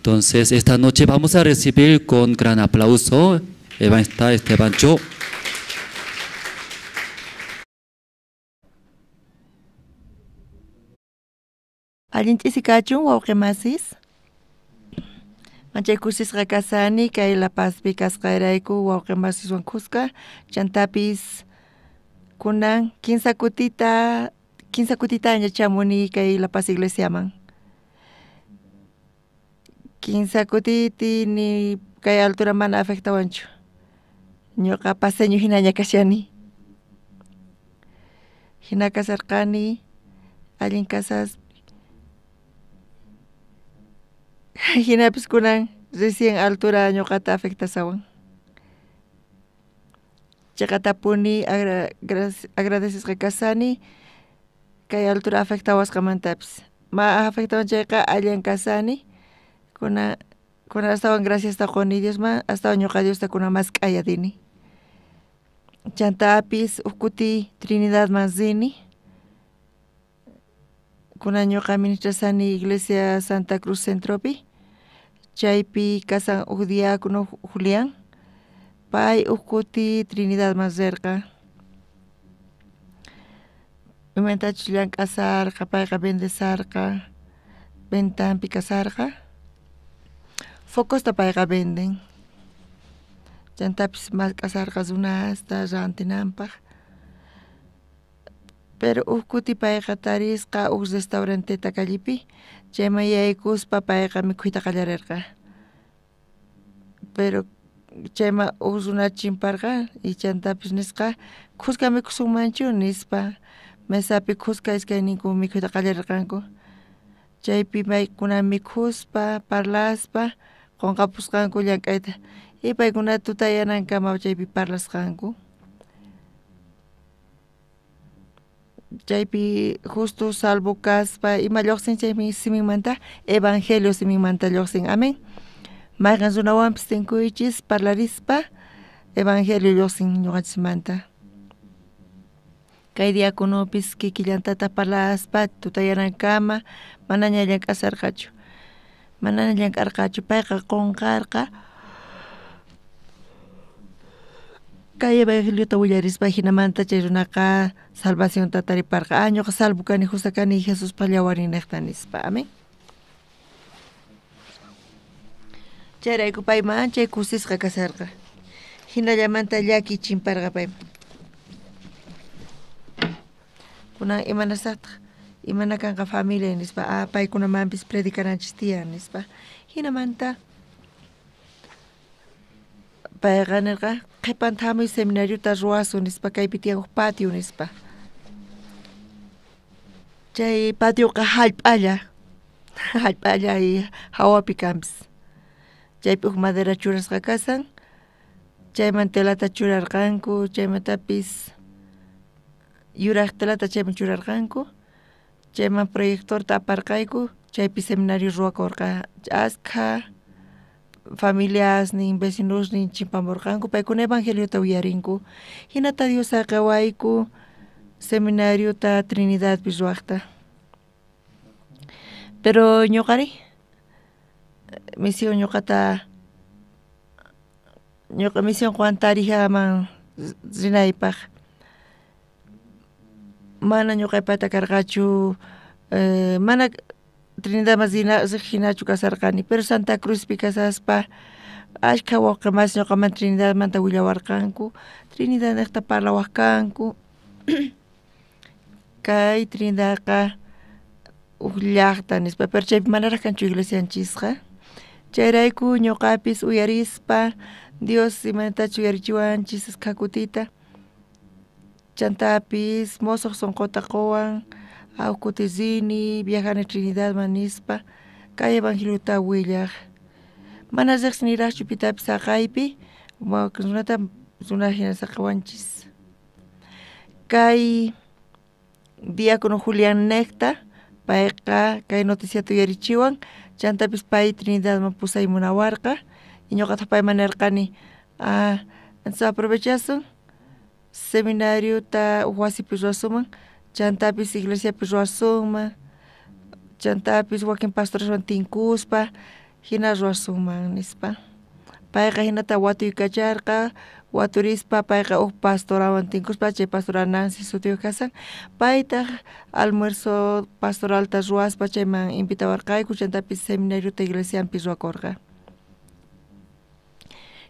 Entonces, esta noche vamos a recibir con gran aplauso Evangelista Esteban Cho. Allin ch'isi kachun wawqi masis. Manchay kusisqa kasani kay La Pazpi kasqayrayku wawqi masiswan khuska chantapis kunan kinsa kutitaña chamuni kay La Paz iglesiaman. Kinsa kutiti ni kay altura mana afectawanchu. Ñuqa paseño hinaña kashani. Hina kasarqani allin kasas hinapis kunan recién altura ñuqata afectasawan. Chaqatapuni agradecesqa kasani kay altura afectawasqamantapis. Ma afectawan chayqa allin kasani kunan astawan graciasta quni Diosman astawan ñuqa Diosta kunan mask'aya dini. Chantapis huk kuti Trinidadman rini kunan ñuqa ministrasani iglesia Santa Cruz Centropi chaypi kasan huk diácono Julián pay huk kuti Trinidadman rirqa imatachus llank'asarqa payqa vendesarqa ventanpi kasarqa focosta payqa venden chantapis mask'asarqa runasta rantinanpaq pero huk kuti payqa tarisqa huk restauranteta callepi chayman yaykuspa payqa mikhuyta qallarirqa pero chayman huk runa chimparqa y chantapis nisqa khuska mikhusunmanchu nispa mesapi khuska iskayninku mikhuyta qallarirqanku chaypi paykuna mikhuspa parlaspa qunqapusqanku llank'ayta y paykuna tutayanankama chaypi parlasqanku chaypi justo salvo kaspa ima lluqsin chaymi siminmanta evangelio siminmanta lluqsin amén mayqan runawanpis tinkuychis parlarispa evangelio lluqsin ñuqanchismanta kay diaconopis kikillantataq parlaspa tutayanankama manaña llank'asarqachu manaña llank'arqachu payqa qunqarqa kay evangeliota willarispa hinamanta chay runaqa salvacionta tariparqa ah ñuqa salvo kani justa kani Jesuspa llawarinniqta nispa amén chayrayku payman chay kusisqa kasarqa hinallamanta llaki chimparqa payman kunan imanasaqtaq imana kanqa familia nispa ah paykunamanpis predicananchis tiyan nispa hinamanta payqa nirqa qhipanta hamuy seminariota ruwasun nispa kaypi tiyan huk patio nispa chay patioqa hallp'alla hallp'alla y hawapi kanpis chaypi huk madera churasqa kasan chayman telata churarqanku chaymantapis yuraq telata chayman churarqanku chayman proyectorta aparqayku chaypi seminario ruwakurqa askha familiasnin vecinosnin chimpamurqanku paykuna evangeliota uyarinku hinata Dios saqawayku seminariota Trinidadpi ruwaqta pero ñuqari misión ñuqata ñuqa misión Juan Tarijaman rinaypaq mana ñuqaypata karqachu mana Trinidadman riq hinachu kasarqani pero Santa Cruzpi kasaspa ashkha wawqi masi ñuqaman Trinidadmanta willawarqanku Trinidadniqta parlawaq kanku kay Trinidadqa huk llaqta nispa pero chaypi manaraq kanchu iglesianchisqa chayrayku ñuqapis uyarispa Dios imanatachu uyarichiwanchis askha kutita chantapis mosoq sunquta quwan huk kuti rini viajani Trinidadman nispa kay evangeliota willaq mana riqsiniraqchu pitapis saqaypi runata runa hina saqawanchis kay diácono Julián Necta payqa kay noticiata uyarichiwan chantapis pay Trinidadman pusay munawarqa y ñuqataq payman nirqani ah entonces aprovechasun seminariota huk wasipi ruwasunman chantapis iglesiapi ruwasunman chantapis wakin pastoreswan tinkuspa Jina ruwasunman nispa. Payqa jinata watuykacharqa, waturispa payqa uj pastorawan tinkuspa chay pastora Nancy sutiyuq kasan, paytaq almuerzo pastoralta ruwaspa chayman invitawarqayku chantapis seminariota iglesianpi ruwakurqa.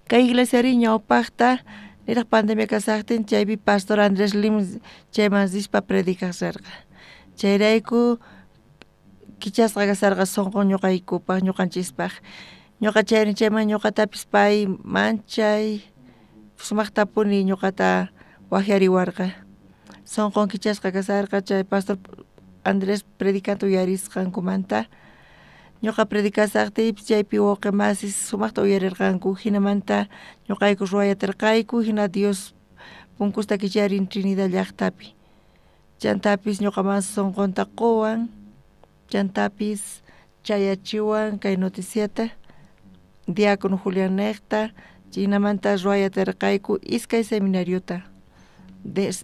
Kay iglesiari ñawpaqta niraq pandemia kasaqtin chaypi pastor Andrés Lim chayman rispa predicaq rirqa. Chayrayku kichasqa kasarqa sunqun ñuqaykupaq ñuqanchispaq. Ñuqa chayri chayman ñuqatapis pay manchay sumaqtapuni ñuqata waqyariwarqa. Sunqun kichasqa kasarqa chay pastor Andrés predicanta uyarisqankumanta. Ñuqa predicasaqtiypis chaypi wawqi masis sumaqta uyarirqanku jinamanta ñuqayku ruwayatirqayku jina Dios punkusta kicharin Trinidad llaqtapi. Chantapis ñuqaman sunqunta quwan, chantapis chayachiwan kay noticiata diácono Julián niqta, jinamanta ruwayatirqayku iskay seminariota.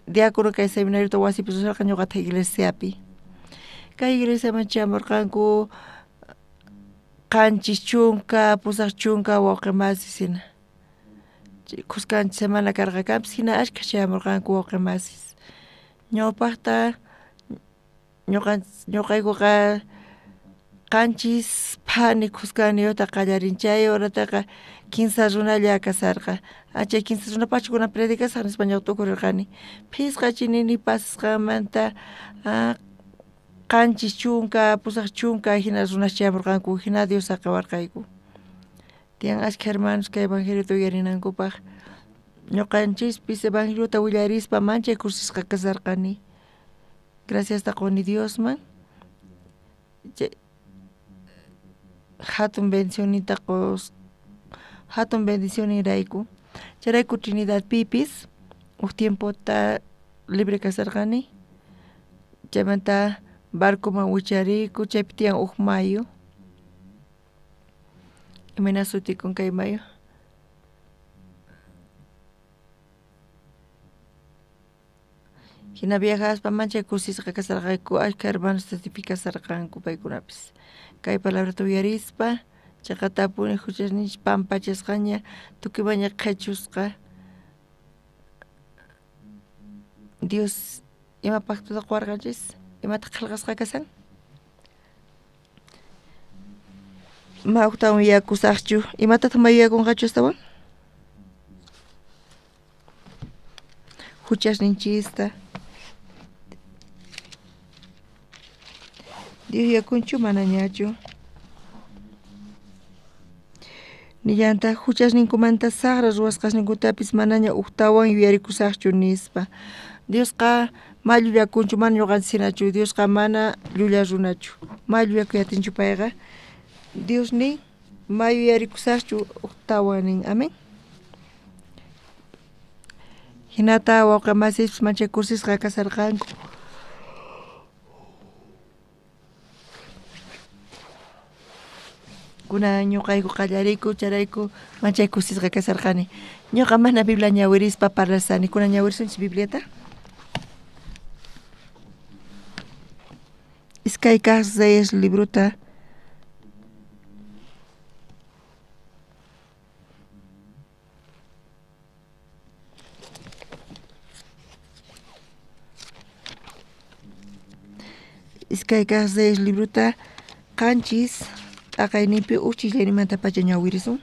Diácono kay seminariota wasipi ruwarqa ñuqataq iglesiapi. Kay iglesiaman chamurqanku 70 80 wawqi masis hina. Khuskanchik semana karqa kanpis hina ashkha chayamurqanku wawqi masis. Ñawpaqta ñuqaykuqa 7 phani khuskaniyuqta qallarin chay horataqa 3 runalla kasarqa. Chay 3 runapaqchu kunan predicasaq nispa ñuqa t'ukurirqani. 5 chinini pasasqanmanta 70 80 hina runas chayamurqanku hina Dios saqiwarqayku. Tiyan ashkha hermanos kay evangeliota uyarinankupaq. Ñuqanchispis evangeliota willarispa manchay kusisqa kasarqani. Graciasta quni Diosman. Hatun bendicionninta hatun bendicionninrayku. Chayrayku Trinidadpipis uj tiempota libre kasarqani. Chaymanta barcoman wichariyku chaypi tiyan uj mayu. Imayna sutikun kay mayu? Hina viajaspa manchay kusisqa kasarqayku ashkha hermanos testificasarqanku paykunapis. Kay palabrata uyarispa chaqatapuni huchasninchik pampachasqaña tukuymaña qhichusqa. Dios ima pactota quwarqanchis? Imataq qillqasqa kasan? Ma uqtawan yuyakusaqchu. Imatataq ma yuyakunqachu astawan? Huchasninchista. Dios yuyakunchu manañachu. Nillantaq huchasninkumanta saqra ruwasqasninkutapis manaña uqtawan yuyarikusaqchu nispa. Diosqa ma llullakunchu mana ñuqanchis hinachu. Diosqa mana llulla runachu. Ma llullakuyatinchu payqa. Dios nin ma yuyarikusaqchu uqtawan nin. Amén. Hinata wawqi masispis manchay kusisqa kasarqanku. Kunan ñuqayku qallariyku chayrayku manchay kusisqa kasarqani. Ñuqa mana Biblia ñawirispa parlasani. Kunan ñawirisunchis Bibliata. Iskay kaq Reyes librota. Iskay kaq Reyes librota 7 t'aqayninpi uj ch'illayninmantapacha ñawirisun.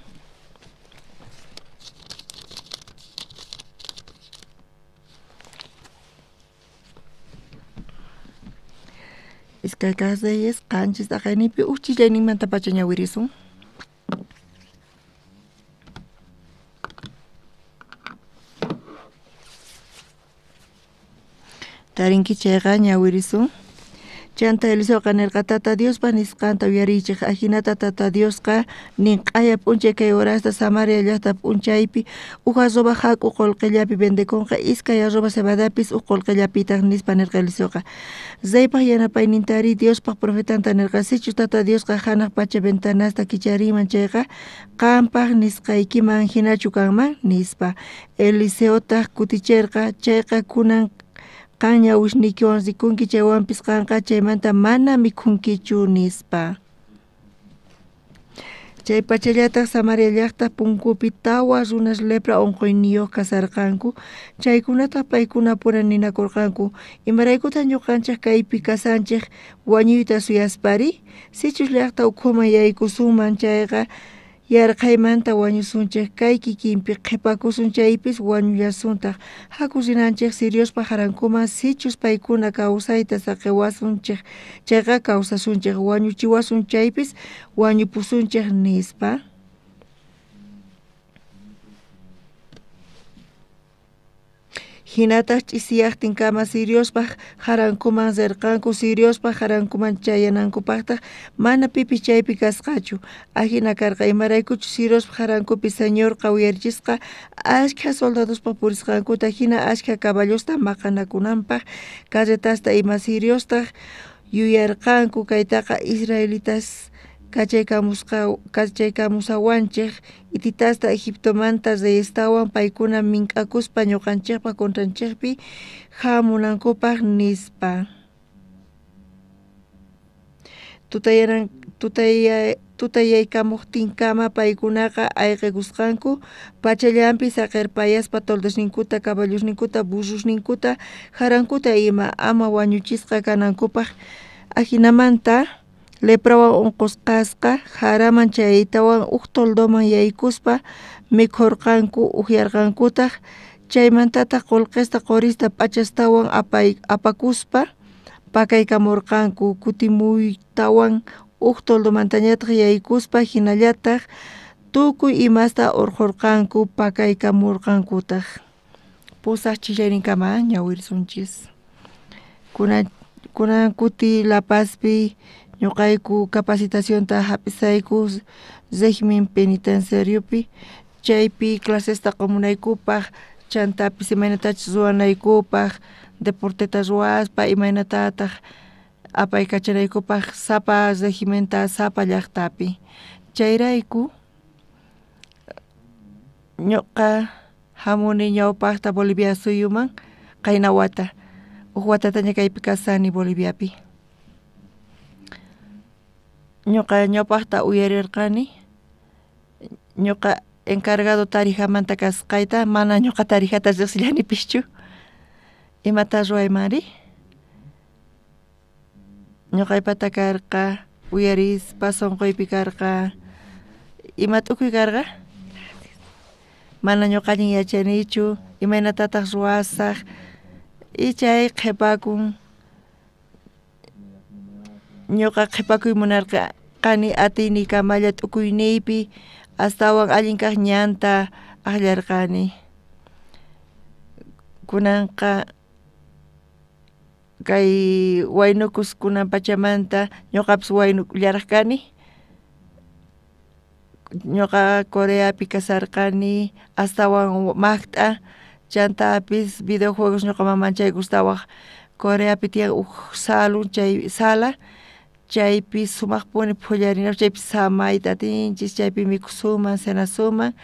Iskay kaq Reyes 7 t'aqayninpi uj ch'illayninmantapacha ñawirisun. Tarinki chayqa ñawirisun. Chanta Eliseoqa nirqa Tata Diospa nisqanta uyariychik. Ajinata Tata Diosqa nin q'aya p'unchay kay horasta Samaria llaqta p'unchaypi uj arroba jak'u qullqillapi vendekunqa 2 arroba cebadapis uj qullqillapitaq nispa nirqa Eliseoqa. Reypaq yanapaynintari Diospaq profetanta nirqa sichus Tata Diosqa hanaq pacha ventanasta kicharinman chayqa qampaq nisqaykiman hinachu kanman nispa. Eliseotaq kutichirqa chayqa kunan qan ñawisniykiwan rikunki chaywanpis qanqa chaymanta mana mikhunkichu nispa. Chaypachallataj Samaria llajta punkupi tawa runas lepra onqoyniyoj kasarqanku. Chaykunataj paykunapura ninakorqanku: Imaraykutaj ñuqanchej kaypi kasanchej wañuyta suyaspari? Sichus llajta ukhuman yaykusunman chayqa yarqhaymanta wañusunchej, kay kikinpi qhipakusun chaypis wañullasuntaj. Haku rinanchej siriospa jarankuman, sichus paykuna kawsayta saqewasunchej chayqa kawsasunchej, wañuchiwasun chaypis wañupusunchej, nispa. Jinataj ch'isiyajtinkama siriospaj jarankuman rirqanku. Siriospaj jarankuman chayanankupajtaj mana pipis chaypi kasqachu. Ajina karqa imaraykuchus siriospaj jarankupi Señorqa uyarichisqa ashkha soldadospa purisqankuta, jina ashkha caballosta maqanakunanpaj carretasta ima. Siriostaj yuyarqanku kaytaqa israelitas kachaykamusawanchej hititasta Egiptomanta reyestawan, paykuna mink'akuspa ñuqanchejpa contranchejpi jamunankupaj, nispa. Tutayaykamojtinkama paykunaqa ayqekusqanku pachallanpi saqerpayaspa toldosninkuta, caballosninkuta, burrosninkuta, jarankuta ima, ama wañuchisqa kanankupaj. Ajinamanta leprawan onqosqasqa jaraman chayaytawan uj toldoman yaykuspa mikhorqanku, ujyarqankutaj. Chaymantataj qolqesta, qorista, p'achastawan apakuspa pakaykamorqanku. Kutimuytawan uj toldomantañataj yaykuspa jinallataj tukuy imasta orqhorqanku, pakaykamorqankutaj. 8 chillayninkama ñawirisunchis. Kunan kuti La Pazpi ñuqayku capacitacionta hap'isayku régimen penitenciariopi, chaypi clasesta qomunaykupaj, chantapis imaynatachus ruwanaykupaj deporteta ruwaspa, imaynatataj apaykachanaykupaj sapa regimenta sapa llajtapi. Chayrayku ñuqa jamuni ñawpajta Bolivia suyuman qayna wata, uj watataña kaypi kasani Boliviapi. Ñuqa ñawpajta uyarirqani ñuqa encargado Tarijamanta kasqayta, mana ñuqa Tarijata riqsillanipischu. Imata ruwaymanri? Ñuqaypata karqa uyarispa sunquypi karqa. Ima t'ukuy karqa? Mana ñuqa allin yachanichu, imaynatataq ruwasaj? Ichay qhipakun. Ñuqa qhipakuy munarqani atiynikamalla t'ukuyniypi, astawan allin kaq ñanta aqllarqani. Kunanqa kay waynukus kunan pachamanta ñuqapis waynukullaraq kani. Ñuqa Coreapi kasarqani astawan maqt'a, chantapis videojuegos ñuqa manchay gustawaj. Coreapi tiyan uj salun, chay sala, chaypi sumaqpuni phullarinapaq, chaypi samayta atinchis, chaypi mikhusuman, cenasuman,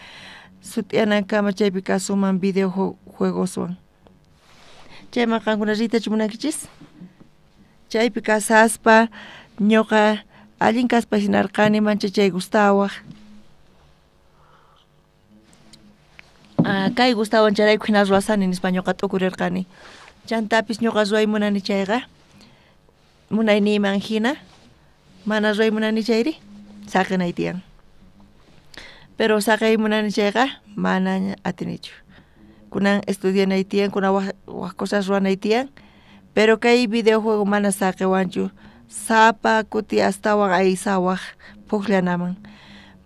sut'iyanankama chaypi kasuman videojuegoswan. Chayman qankuna riytachu munankichis? Chaypi kasaspa ñuqa allin kaspa hinarqani, mancha chay gustawaj. Kay gustawan chayrayku hina ruwasani nispa ñuqa t'ukurirqani. Chantapis ñuqa ruway munani chayqa munayniyman hina, mana ruway munani chayri saqinay tiyan. Pero saqay munani chayqa mana atinichu. Kunan estudianay tiyan, kunan waj cosas ruwanay tiyan, pero kay videojuego mana saqiwanchu. Sapa kuti astawan aysawaj pukllanaman.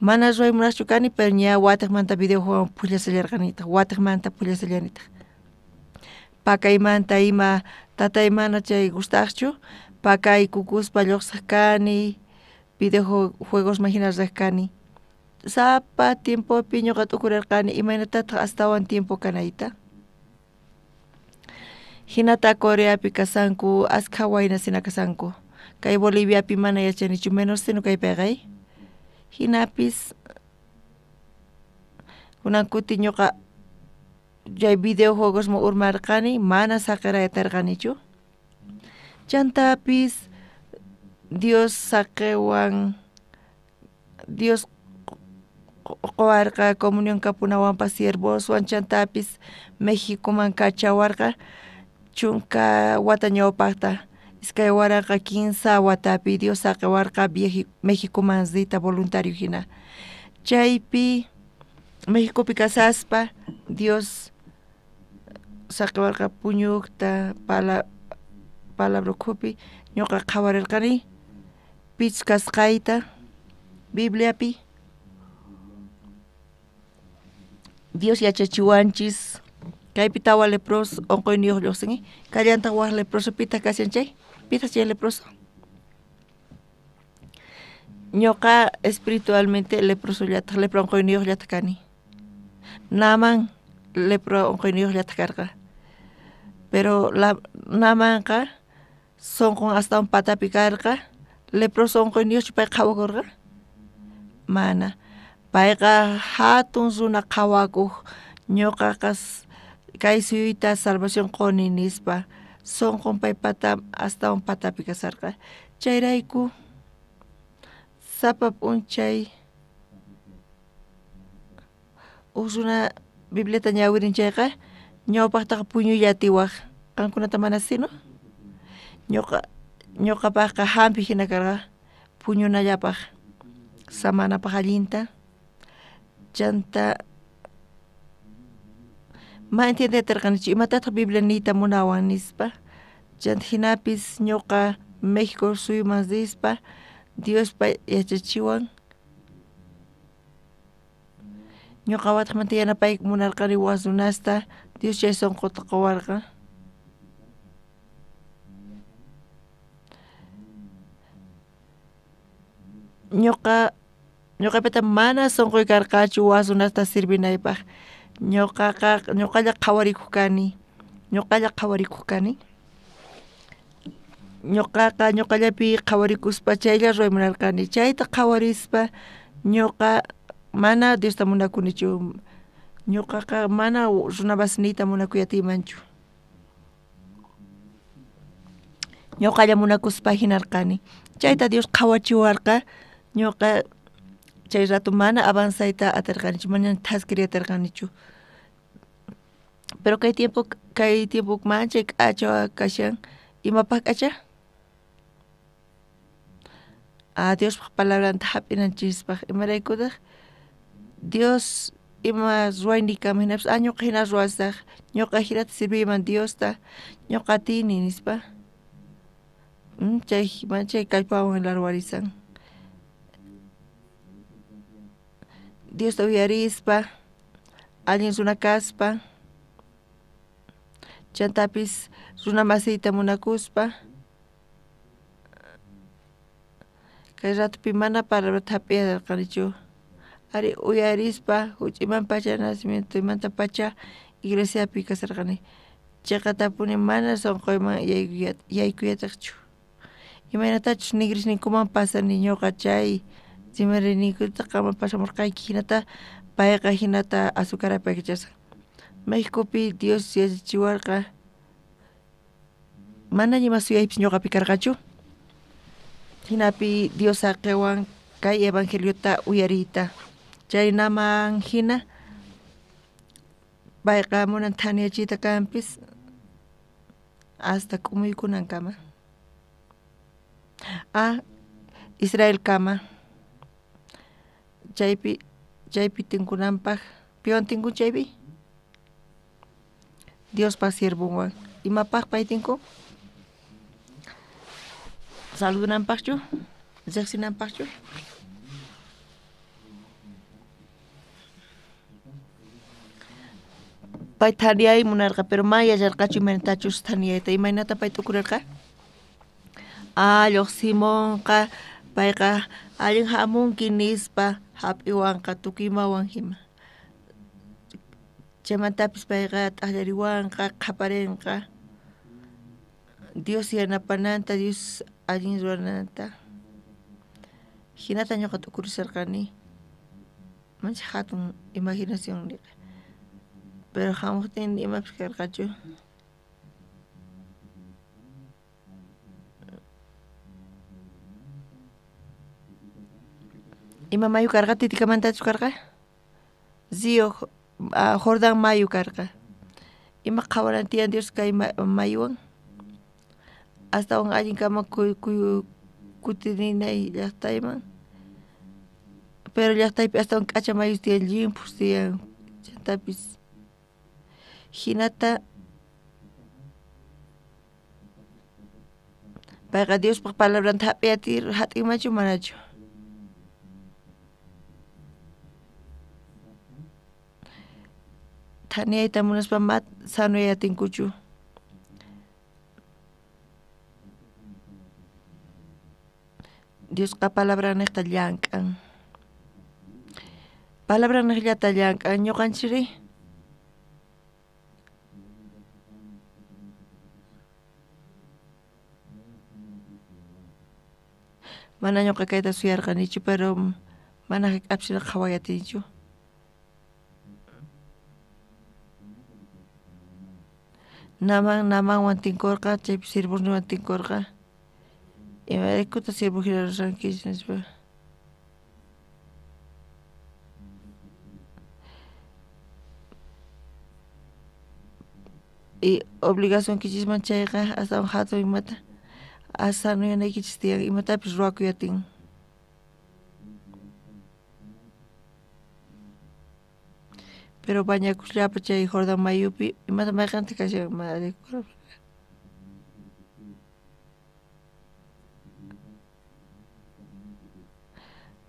Mana ruway munaqchu kani, pero ña watiqmanta videojuegowan pukllasallarqanitaq, watiqmanta pukllasallanitaq. Pakaymanta ima tatay mana chay gustaqchu, pakaykukuspa lluqsaq kani, videojuegosman hina riq kani. Sapa tiempopi ñuqa t'ukurirqani imaynatataq astawan tiempo kanayta. Hinata Coreapi kasanku, askha waynas hina kasanku. Kay Boliviapi mana yachanichu, menos sino kaypiqa. Hinapis kunan kuti ñuqa chay videojuegosman urmarqani, mana saqiraytarqanichu. Chantapis Dios saqiwan, Dios qowarqa comunión kapunawanpas siervoswan chantapis Mexicoman kachawarqa 10 wata ñawpaqta 2003 watapi Dios saqewarqa Mexicoman riyta voluntario hina. Chaypi Mexicopi kasaspa Dios saqewarqa puñuqta palabra ukhupi ñuqa qhawarirqani pichus kasqayta Bibliapi. Dios yachachiwanchis kaypi 4 leproso onqoyniyuq lluqsin kallantaq waq leproso pitaq kashan chay pitaq chay leproso ñuqa espiritualmente leprosollataq lepra onqoyniyuqllataq kani Naaman lepra onqoyniyuqllataq karqa pero Naamanqa sunqun astawan patapi karqa leproso onqoyniyuqchu pay qhawakurqa mana payqa hatun runa qhawakuq ñuqaqa kay suyuyta salvación quni nispa sunqun paypata astawan patapi kasarqa chayrayku sapa p'unchay uj runa Bibliata ñawirin chayqa ñawpaqtaqa puñuylla atiwaq qankunata mana sino ñuqapaqqa hampi hina karqa puñunallapaq samanapaq allinta chanta ma entiendetirqanichu imatataq Biblia niyta munawan nispa chanta hinapis ñuqa México suyuman rispa Diospa yachachiwan ñuqa wataqmanta yanapayku munarqani wak runasta Dios chay sunquta quwarqa ñuqapita mana sunquy karqachu wak runasta sirvinaypaq ñuqaqa ñuqalla qhawarikuq kani ñuqaqa ñuqallapi qhawarikuspa chaylla ruway munarqani chayta qhawarispa ñuqa mana Diosta munakunichu ñuqaqa mana runa masiniyta munakuy atiymanchu ñuqalla munakuspa hinarqani chayta Dios qhawachiwarqa ñuqa chay rato mana avanzayta atirqanichu mana thaskiriy atirqanichu pero kay tiempo manchay k'acha kashan imapaq k'acha Diospaq palabranta hap'inanchispaq imaraykutaq Dios ima ruwayniykama hinapis ñuqa hina ruwasaq ñuqa hinata sirviyman Diosta ñuqa atini nispa chay manchay kallpawan larwarisan Diosta uyarispa allin runa kaspa chantapis runa masiyta munakuspa kay ratopi mana palabrata hap'iyarqanichu ari uyarispa huch'iymanpacha nacimientoymantapacha iglesiapi kasarqani chiqatapuni mana sunquyman yaykuyataqchu imaynatachus nigrisninkuman pasani ñuqa chay rimariyninkuta qanman pasamurqayki hinata payqa hinata azucar apaykachasqa Mexicopi Dios yachachiwarqa mana ima suyaypis ñuqapi karqachu hinapi Dios saqiwan kay evangeliota uyariyta chay Naaman hina payqa munan thaniyachiyta kanpis hasta k'umuykunankama Israelkama chaypi tinkunanpaq piwan tinkun chaypi Diospa siervonwan imapaq pay tinkun saludunanpaqchu riqsinanpaqchu pay thaniyay munarqa pero mana yacharqachu imaynatachus thaniyayta imaynata pay t'ukurirqa lluqsimunqa payqa allin hamunki nispa hap'iwanqa tukuy imawan hina chaymantapis payqa t'aqllariwanqa qhaparinqa Dios yanapananta Dios allin ruwananta hinata ñuqa t'ukurisharqani manchay hatun imaginación niqa pero hamuqtin imapis karqachu ima mayu karqa Titicamantachu karqa Río Jordán mayu karqa. Ima qhawaran tiyan Dios kay mayuwan? Astawan allin kama kutirinay llaqtayman. Pero llaqtaypi astawan k'acha mayus tiyan, llimphus tiyan, chantapis hinata payqa Diospaq palabranta hap'iy at'inmanchu manachu? Thaniyayta munaspa ma sanoyay atinkuchu. Diosqa palabranniqta llank'an. Palabranniqllata llank'an ñuqanchikri mana ñuqa kayta suyarqanichu, pero mana hayk'apis qhaway atinichu. Namanwan tinkurqa, chaypi siervosninwan tinkurqa. Imaraykutaq siervo hina rurankichis nispa. Y obligacionkichisman chayqa astawan hatun imata sanoyanaykichis tiyan, imatapis ruwakuy atin. Pero bañakusllapa chay Jordán mayupi, imata mayqanta kashan madre.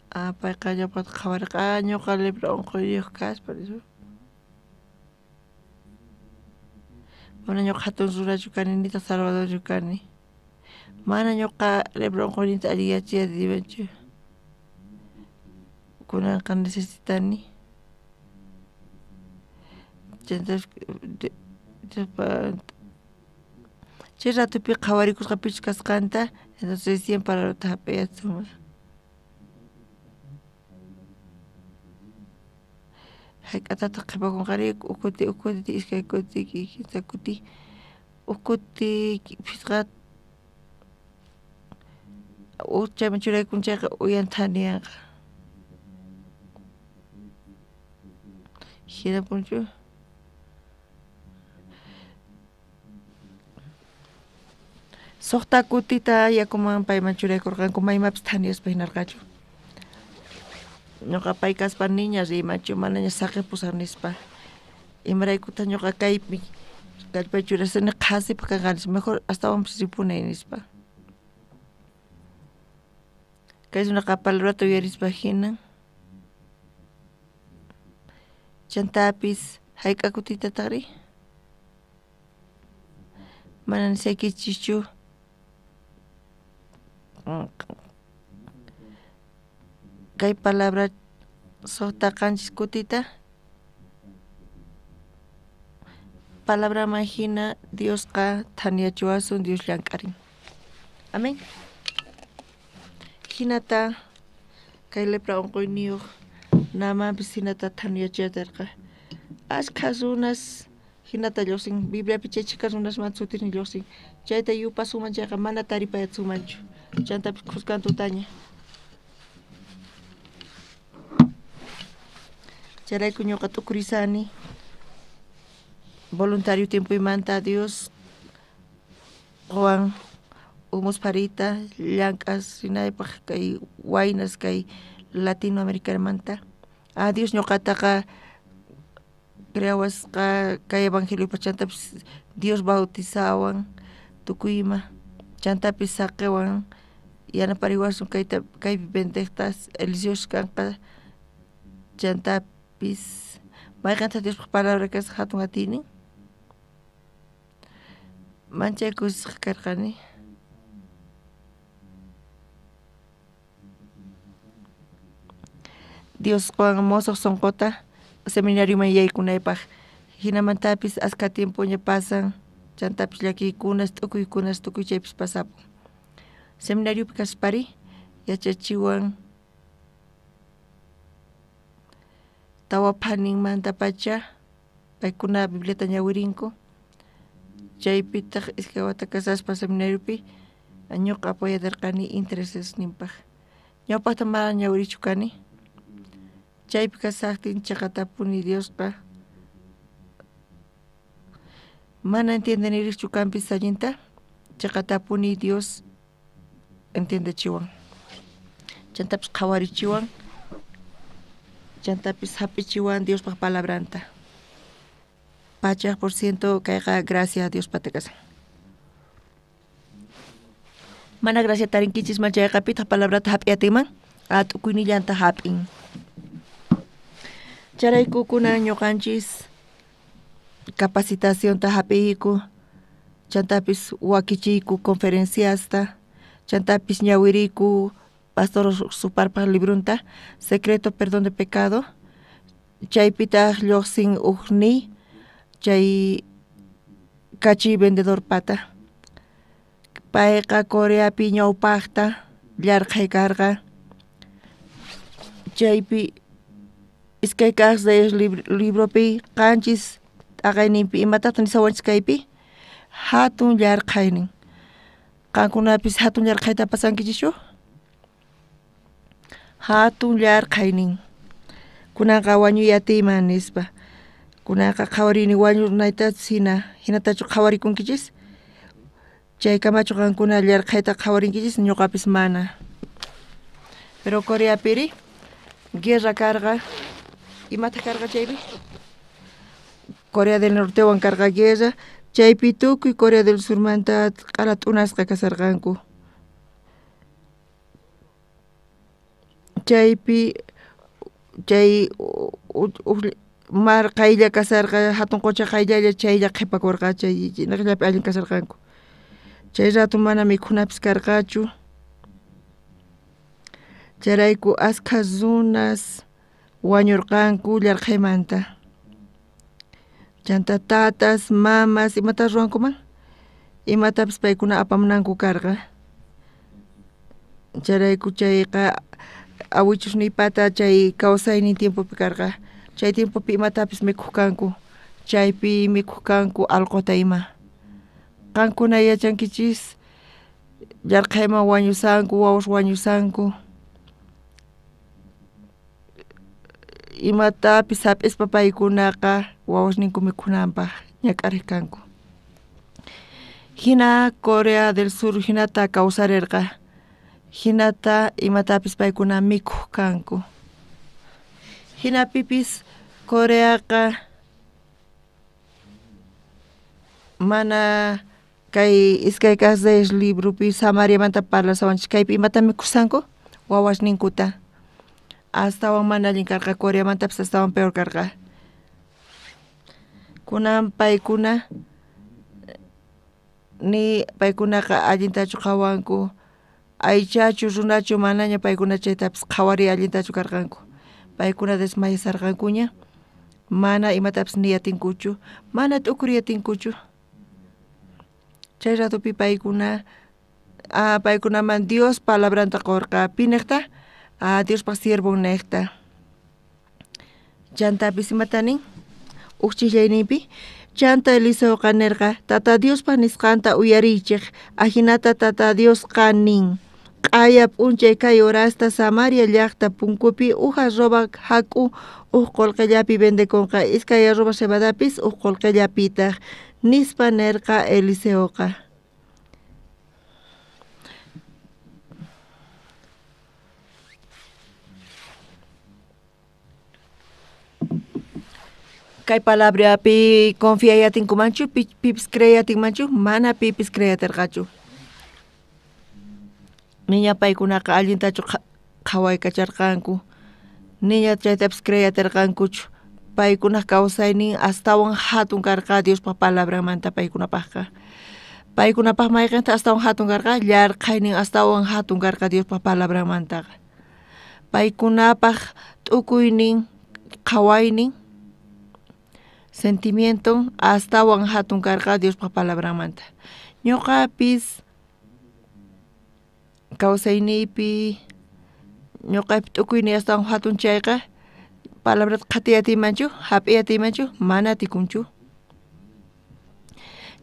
Ah, payqa ñawpaqta qhawarqa, ñuqa lepra unquyniyuq kaspa nispa. Mana ñuqa hatun runachu kani, nitaq salvadorchu kani. Mana ñuqa lepra unquyninta alliyachiy atiymanchu. Kunanqa necesitani. Chay ratupi qhawarikusqa pichus kasqanta, entonces recién palabrata hap'iyatsunman. Hayk'atataq qhipakunqari huk kuti, iskay kuti, kimsa kuti, huk kuti phisqa huk chayman churaykun chayqa uyan thaniyanqa. Hinapunchu? Suqta kutita yakuman payman churaykurqanku maymapis thaniyaspa hinarqachu. Ñuqa pay kaspa niña riymanchu, manaña saqipusaq nispa. Imaraykutaq ñuqa kaypi kallpay churasani qhasipaq kanqa nispa, mejor astawanpis ripunay nispa. Kay runaqa palabrata uyarispa hina. Chantapis hayk'a kutitataqri? Mana nisaykichikchu. Kay palabra suqta qanchis kutita palabraman hina Diosqa thaniyachiwasun, Dios llank'arin. Amén. Hinata kay lepra unquyniyuq Naamanpis hinata thaniyachiyatarqa. Ashkha runas hinata lluqsin, Bibliapi chay chhika runasmanta sutirnin lluqsin. Chayta yupasunman chayqa mana taripayatsunmanchu. Chantapis khuskan tutaña. Chayrayku ñuqa t'ukurisani voluntario tiempoymanta Dios qowan humusparita llank'as rinaypaq kay waynas kay Latinoamericanamanta. Ah, Dios ñuqataqa creawasqa kay evangeliopaq, chantapis Dios bautizawan tukuy ima, chantapis saqiwan yanapariwasun kayta kaypi vendejtas Eliseos kanqa, chantapis mayqantaq Diospaq palabra kasqa hatun atiynin. Manchay kusisqa karqani. Dios qowan mosoq sonqota seminarioman yaykunaypaq. Hinamantapis askha tiempoña pasan, chantapis llakiykunas, t'ukuykunas, tukuy chaypis pasapun. Seminariopi kaspari yachachiwan tawa phaninmantapacha paykuna Bibliata ñawirinku. Chaypitaq iskay wata kasaspa seminariopi ñuqa apoyadarqani interesesninpaq. Ñawpaqta mana ñawirichu kani. Chaypi kasaqtin chiqatapuni Diosqa mana entiendenirichu kanpis allinta, chiqatapuni Dios entiendechiwan. Chantapis qhawarichiwan, chantapis hap'ichiwan Diospaq palabranta. 100% kayqa gracia Diospata kasan. Mana gracia tarinkichisman chayqa pitaq palabrata hap'iyatinman, tukuynillanta hap'in. Chayrayku kunan ñuqanchis capacitacionta hap'iyku, chantapis wakichiyku conferenciasta, chantapis ñawiriyku Pastor Suparpaq librunta, Secreto Perdón de Pecado, chaypitaq lluqsin uj niy, chay kachi vendedor pata. Payqa Coreapi ñawpaqta llarqhay karqa, chaypi iskay kaq Reyes libropi 7 t'aqayninpi imatataq nisawanchis kaypi hatun llarqhaynin. Qankunapis hatun llarqhayta pasankichischu? Hatun llarqhaynin. Kunanqa wañuy atiyman nispa. Kunanqa qhawarini wañunaytachus hina, hinatachu qhawarikunkichis? Chaykamachu qankuna llarqhayta qhawarinkichis? Ñuqapis mana. Pero Coreapiri guerra karqa. Imataq karqa chaypi? Corea del Nortewan karqa guerra, chaypi tukuy Corea del Surmanta q'ala t'unasqa kasarqanku. Chaypi chay mar qaylla kasarqa, hatun qucha qayllalla chaylla qhipakurqa, chay naqllapi allin kasarqanku. Chay rato mana mikhunapis karqachu. Chayrayku askha runas wañurqanku llarqhaymanta. Chanta tatas, mamas, imata ruwankuman? Imatapis paykuna apamunanku karqa. Chayrayku chayqa awichusniypata chay kawsaynin tiempopi karqa. Chay tiempopi imatapis mikhuq kanku, chaypi mikhuq kanku allquta ima. Qankuna yachankichis llarqhayman wañusanku, wawas wañusanku. Imatapis hap'ispa paykunaqa wawasninku mikhunanpaq ñak'ariq kanku. Hina Corea del Sur hinata kawsarirqa, hinata imatapis paykuna mikhuq kanku. Hinapipis Coreaqa mana kay iskay kaq Reyes libropi Samariamanta parlasawanchis kaypi imata mikhusanku wawasninkuta. Astawan mana allin karqa, Coreamantapis astawan peor karqa. Kunan paykuna ni paykunaqa allintachu qhawanku, aychachu runachu manaña paykuna chaytapis qhawariy allintachu karqanku. Paykuna desmayasarqankuña, mana imatapis niyatinkuchu, mana t'ukuriyatinkuchu. Chay ratopi paykuna paykunaman Dios palabranta qurqa, pi niqta? Diospaq siervon niqta. Chantapis imata nin? Uj chijllayninpi chanta Eliseoqa nirqa, Tata Diospa nisqanta uyariychej, ajinata Tata Diosqa nin. Q'aya p'unchay kay horasta Samaria llaqta punkupi uj arroba jak'u uj qullqillapi vendekunqa, iskay arroba cebadapis uj qullqillapitaq, nispa nirqa Eliseoqa. Kay palabrapi confiayatinkumanchu, pipis creyatinmanchu, mana pipis creyatirqachu. Niña paykunaqa allintachu qhawaykacharqanku, niña chaytapis creyatirqankuchu. Paykunaq kawsaynin astawan hatun karqa Diospaq palabranmanta paykunapaqqa. Paykunapaq mayqinta astawan hatun karqa, llarqhaynin astawan hatun karqa Diospaq palabranmantaqa. Paykunapaq t'ukuynin, qhawaynin, sentimiento astawan hatun karqa Diospaq palabranmanta. Ñuqapis kawsayniypi ñuqapi t'ukuyniy astawan hatun chayqa palabrata qhatiyatiymanchu, hap'iyatiymanchu, mana atikunchu.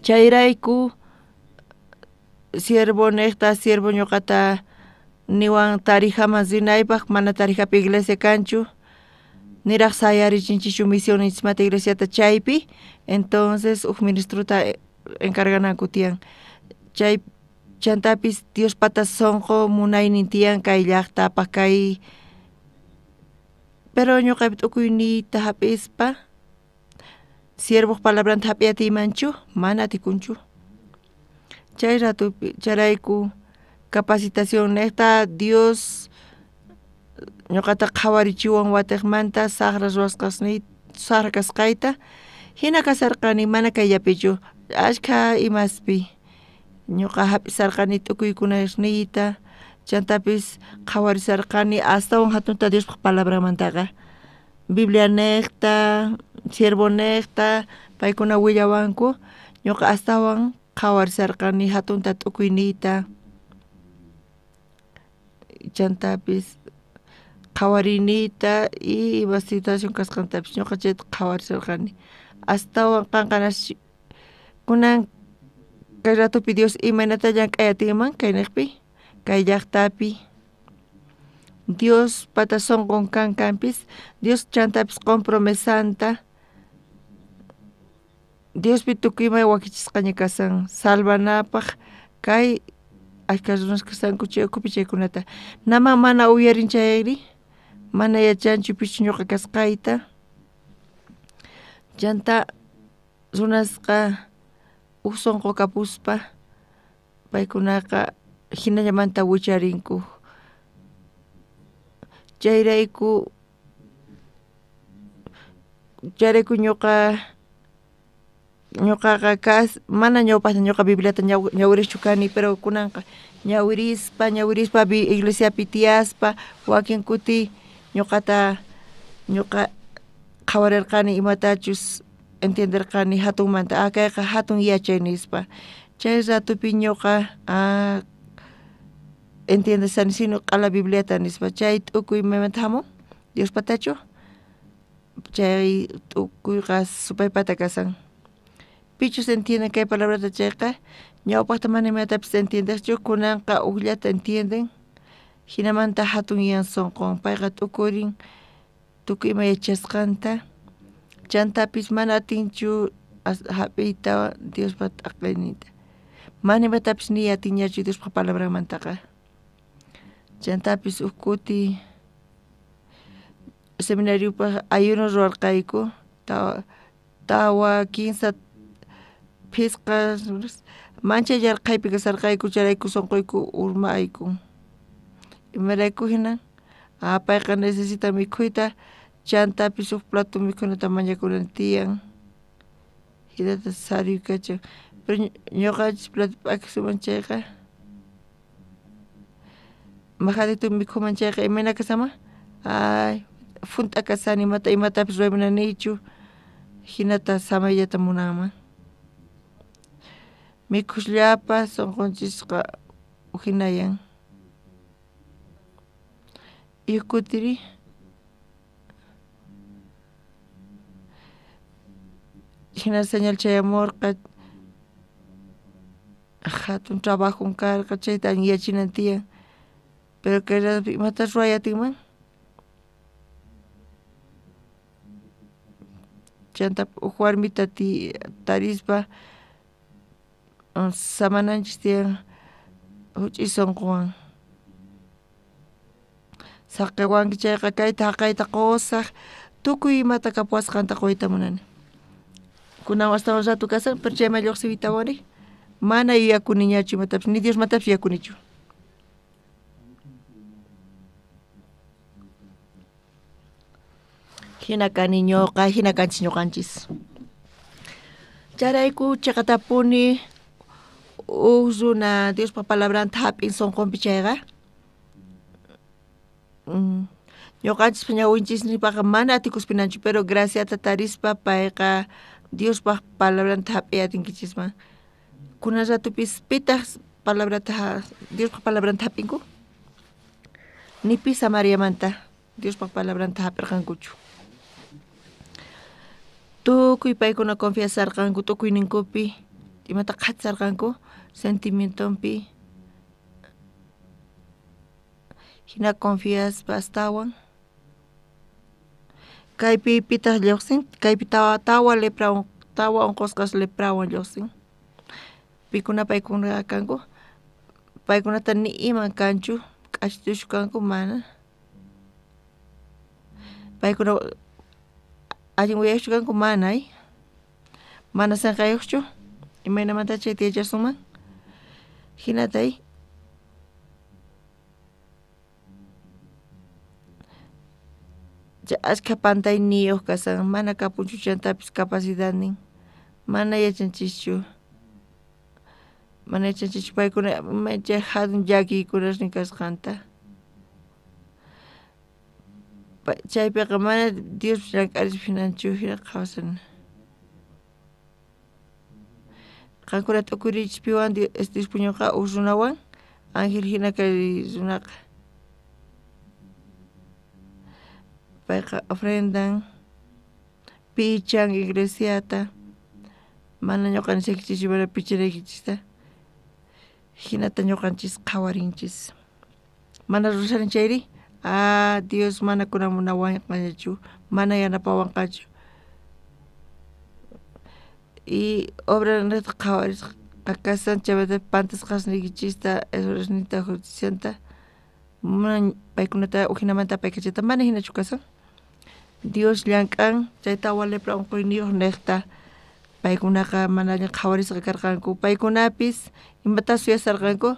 Chayrayku siervo niqta, siervo ñuqata niwan Tarijaman rinaypaq, mana Tarijapi iglesia kanchu. Niraj sayarichinchikchu misionichismanta iglesiata chaypi, entonces uj ministrota encargananku tiyan. Chay chantapis Diospata sunqu munaynin tiyan kay llaqtapaq kay pero ñuqapi t'ukuyniyta hap'ispa siervoj palabranta hap'iy atiymanchu mana atikunchu. Chay ratupi chayrayku capacitación niqta Dios ñuqata qhawarichiwan watiqmanta saqra ruwasqasniy saqra kasqayta hina kasarqani mana kayllapichu ashkha imaspi ñuqa hap'isarqani t'ukuykunasniyta chantapis qhawarisarqani astawan hatunta Diospaq palabranmantaqa Biblia niqta siervo niqta paykuna willawanku ñuqa astawan qhawarisarqani hatunta t'ukuyniyta chantapis qhawariniyta y ima situación kasqantapis ñuqa chayta qhawarisarqani astawan qanqanas kunan kay ratupi Dios imaynata llank'ay atinman kayniqpi kay llaqtapi Dios pata sunqun kan kanpis Dios chantapis qun promesanta Diospi tukuy ima wakichisqaña kasan salvanapaq kay ashka runas kasqanku chay ukhupi chaykunata naman mana uyarin chayri mana yachanchu pichus ñuqa kasqayta chanta runasqa uj sunqu kapuspa paykunaqa hinallamanta wicharinku chayrayku chayrayku ñuqaqa kas mana ñawpaqta ñuqa Bibliata ñawiriqchu kani pero kunanqa ñawirispa ñawirispa iglesiapi tiyaspa wakin kuti ñuqata ñuqa qhawarirqani imatachus entienderqani hatunmanta kayqa hatun yachay nispa chay ratupi ñuqa entiendesani sino q'ala Bibliata nispa chay t'ukuy maymanta hamun Diospatachu chay t'ukuyqa supaypata kasan pichus entienden kay palabrata chayqa ñawpaqta mana imatapis entiendeqchu kunanqa ujllata entienden hinamanta hatunyan sunqun payqa t'ukurin tukuy ima yachasqanta chantapis mana atinchu hap'iyta Diospa t'aqayninta mana imatapis niy atinñachu Diospa palabranmantaqa chantapis uj kuti seminariopaq ayuno ruwarqayku tawa kinsa phisqa manchay yarqhaypi kasarqayku chayrayku sunquyku urmayku imarayku hina payqa necesitan mikhuyta chantapis uj plato mikhunata mañakunan tiyan hinata saruykachan pero ñuqanchis plato p'akisuman chayqa majadito mikhuman chayqa imayna kasanman ay junt'a kasani imata imatapis ruway munanichu hinata samayllata munanman mikhusllapa sunqunchisqa hinayan y kutiri hina señal chayamurqa hatun trabajon karqa chayta anyachinan tiyan pero kay ratupi imata ruway atinman chanta uj warmita tarispa samananchis tiyan huch'uy sunquwan saqiwanki chayqa kayta haqayta qusaq tukuy imata kapuwasqanta quyta munani kunan astawan rato kasan pero chayman lluqsiytawari mana yuyakuniñachu imatapis ni Diosmantapis yuyakunichu. Hina kani ñuqa hina kanchis ñuqanchis chayrayku chiqatapuni uj runa Diospa palabranta hap'in sunqunpi chayqa ñuqanchispa ñawinchisnipaqa mana atikuspinachu pero graciata tarispa payqa Diospaq palabranta hap'iy atinkichisman kunan ratupis pitaq palabrata Diospaq palabranta hap'inku ni pi Samariamanta Diospaq palabranta hap'irqankuchu tukuy paykuna confiasarqanku tukuyninkupi imata qhatisarqanku sentimientonpi hina confiaspa astawan Kaypi pitaq lluqsin? Kaypi tawa leprawan, tawa unqusqas leprawan lluqsin. Pikuna paykuna kanku? Paykunata ni iman kanchu, k'achituschu kanku? Mana. Paykuna allin uyayuqchu kanku? Mana. Mana sanqayuqchu? Imaynamanta chayta yachasunman? Hinata ashkha pantayniyuq kasan, mana kapunchu chantapis capacidadnin, mana yachanchischu, paykuna chay hatun llakiykunasnin kasqanta. Chaypiqa mana Dios llank'arispa hinanchu hina qhawashan. Qankuna t'ukuriychis piwan Dios puñunqa uj runawan, ángel hina kay runaqa. Payqa ofrendan, pichan iglesiata, mana ñuqa nishaykichischu mana pichanaykichista, hinata ñuqanchis qhawarinchis. Mana rurashani chayri, ah Dios mana kunan munawanqañachu, mana yanapawanqachu. Y obra niqta qhawarisqa kasan chaymanta pantasqasniykichista, erroresninta, justicianta, mana paykunata ujinamanta apaykachayta mana hinachu kasan. Dios llank'an chay tawa lepra unquyniyuq niqta, paykunaqa mana allin qhawarisqa karqanku, paykunapis imata suyasarqanku,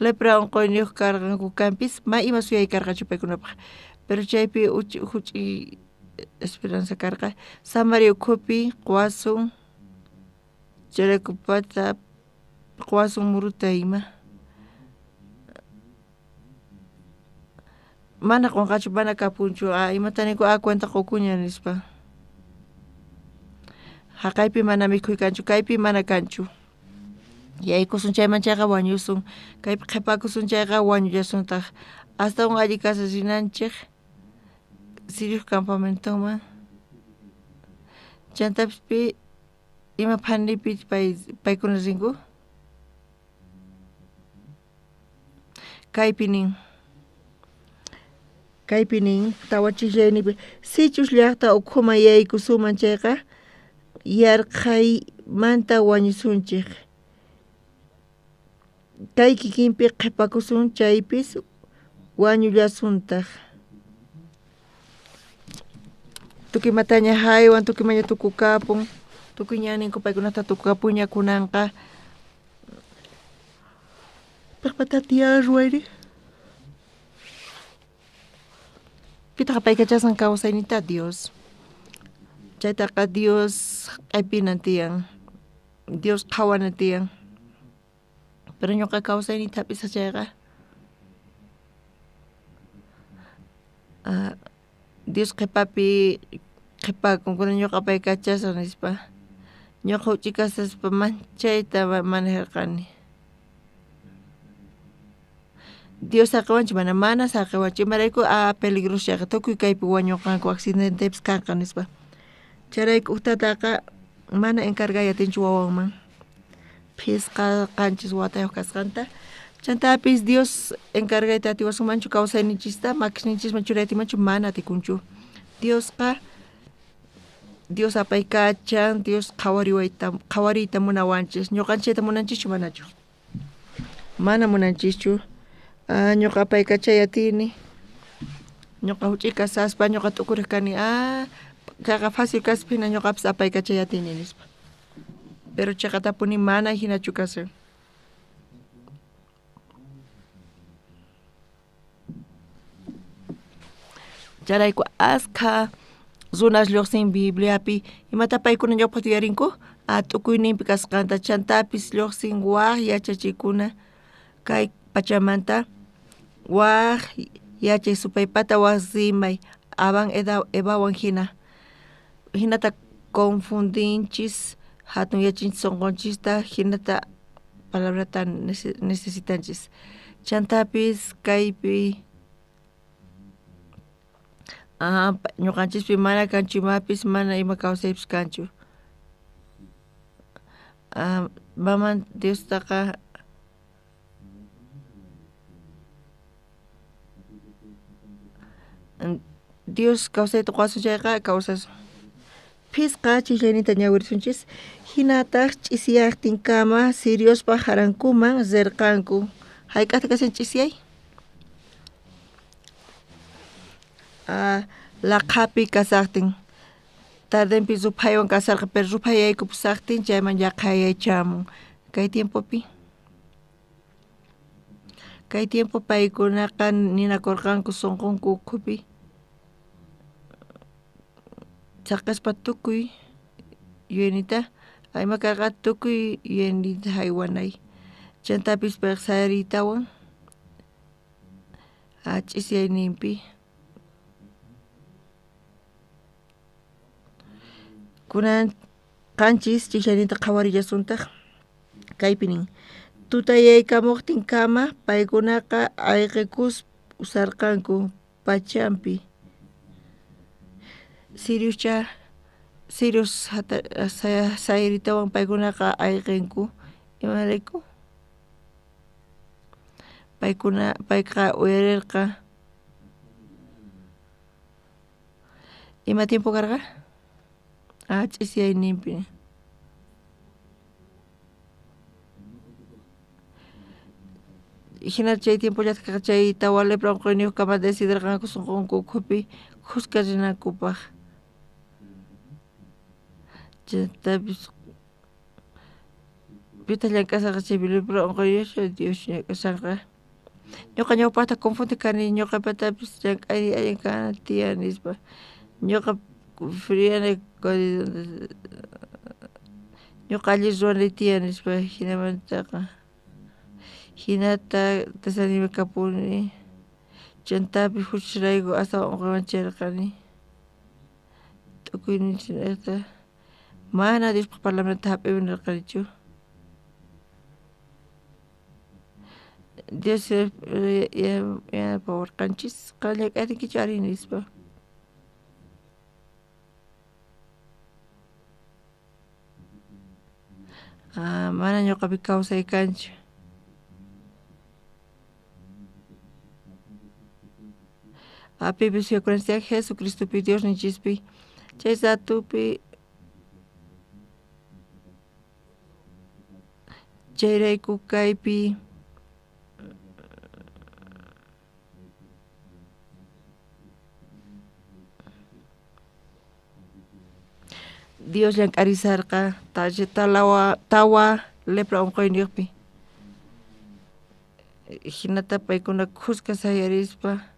lepra unquyniyuq karqanku kanpis, ma ima suyay karqachu paykunapaq, pero chaypi huch'uy esperanza karqa. Samaria ukhupi quwasun chayrayku quwasun muruta ima. Mana qunqachu, mana kapunchu, imata ninku, cuenta qukuña nispa. Haqaypi mana mikhuy kanchu, kaypi mana kanchu. Yaykusun chayman chayqa wañusun, kaypi qhipakusun chayqa wañullasuntaq. Astawan alli kasha rinanchik Siriuq campamentoman. Chantapis pi ima phanipi paykuna rinku? Kaypi nin. Kaypi nin, tawa chijllaynipi, sichus llaqta ukhuman yaykusuman chayqa yarqhaymanta wañusunchik. Kay kikinpi qhipakusun chaypis wañullasuntaq. Tukuy imataña haywan, tukuy imaña tukukapun, tukuy ñanninku paykunata tukukapuña kunanqa. Piqpata tiyan ruwayri? Pitaq apaykachasan kawsayninta? Dios. Chaytaqa Dios q'epinan tiyan, Dios qhawana tiyan. Pero ñuqa kawsayniyta hap'isaq chayqa Dios qhipapi qhipakun, kunan ñuqa apaykachasaq nispa. Ñuqa huch'uy kasaspa manchayta manejarqani. Dios saqiwanchik mana, mana saqiwanchik, imarayku peligroso chayqa, tukuy kaypi wañunqanku, accidentepis kanqa nispa. Chayrayku uj tataqa mana encargay atinchu wawanman phisqa qanchis watayuq kasqanta. Chantapis Dios encargayta atiwasunmanchu kawsayninchista, makisninchisman churay atimanchu, mana atikunchu. Diosqa Dios apaykachan, Dios qhawariyta munawanchis. Ñuqanchikta munanchischu manachu? Mana munanchischu. Ñuqa apaykachay atini. Ñuqa huch'uy kasaspa ñuqa t'ukuriq kani, kayqa fácil kaspa hina ñuqapis apaykachay atini nispa. Pero chayqatapuni mana hinachu kasan. Chayrayku askha runas lluqsin Bibliapi, imata paykuna ñawpaqta yuyarinku? T'ukuyninpi kasqanta, chantapis lluqsin waj yachachikuna kay pachamanta, waj yachay supaypata waj rimay, Adán Evawan hina. Hinata confundinchis, hatun yachinchis sunqunchista, hinata palabrata necesitanchis. Chantapis kaypi ñuqanchispi mana kanchu imapis, mana ima kawsaypis kanchu. Maman Diostaqa Dios kawsayta quwasun chayqa kawsasun. Phisqa chiqllayninta ñawirisunchis hinataq ch'isiyaqtinkama siriospaq jarankuman rirqanku. Hayk'aqta kashan ch'isiyay? Laqhapi kasaqtin tardenpi ruphaywan kasarqa pero ruphay yaykupusaqtin chayman llaqhayaychamun. Kay tiempopi kay tiempo paykunaqa ninakurqanku sunqunku ukhupi saqispa tukuy yuyaynita ima karqa tukuy yuyaynita haywanay chantapis payqa sayariytawan ch'isiyayninpi kunan qanchis chiqllayninta qhawarillasuntaq kaypi nin tutayaykamuqtinkama paykunaqa ayqikuspa usarqanku pachampi Siriuscha Sirius sayaritawan paykunaqa ayqinku imarayku paykuna payqa uyarirqa ima tiempo karqa ch'isiyayninpi hina chay tiempollataj karqa chay tawa lepra unquyniyuqkama decidirqanku sunqunku ukhupi khuska rinankupaq chantapis pitaq llank'asarqa chaypi lepra unquyniyuqchu Dios llank'asarqa ñuqa ñawpaqta confundiq kani ñuqapatapis llank'ayniy allin kana tiyan nispa ñuqa friani ñuqa allin ruwanay tiyan nispa jinamantaqa jinata desanimekapuni chantapis juchasrayku astawan unquyman chayarqani tukuyninchikta mana Diospaq palabranta hap'iyman nirqanichu Dios yanapawarqanchis qan llank'arinkichu ari nispa mana ñuqapi kawsay kanchu pipis suyakunanchis Jesucristopi Diosninchispi chay ratupi chayrayku kaypi Dios llank'arisarqa tawa lepra unquyniyuqpi hinata paykuna khuska sayarispa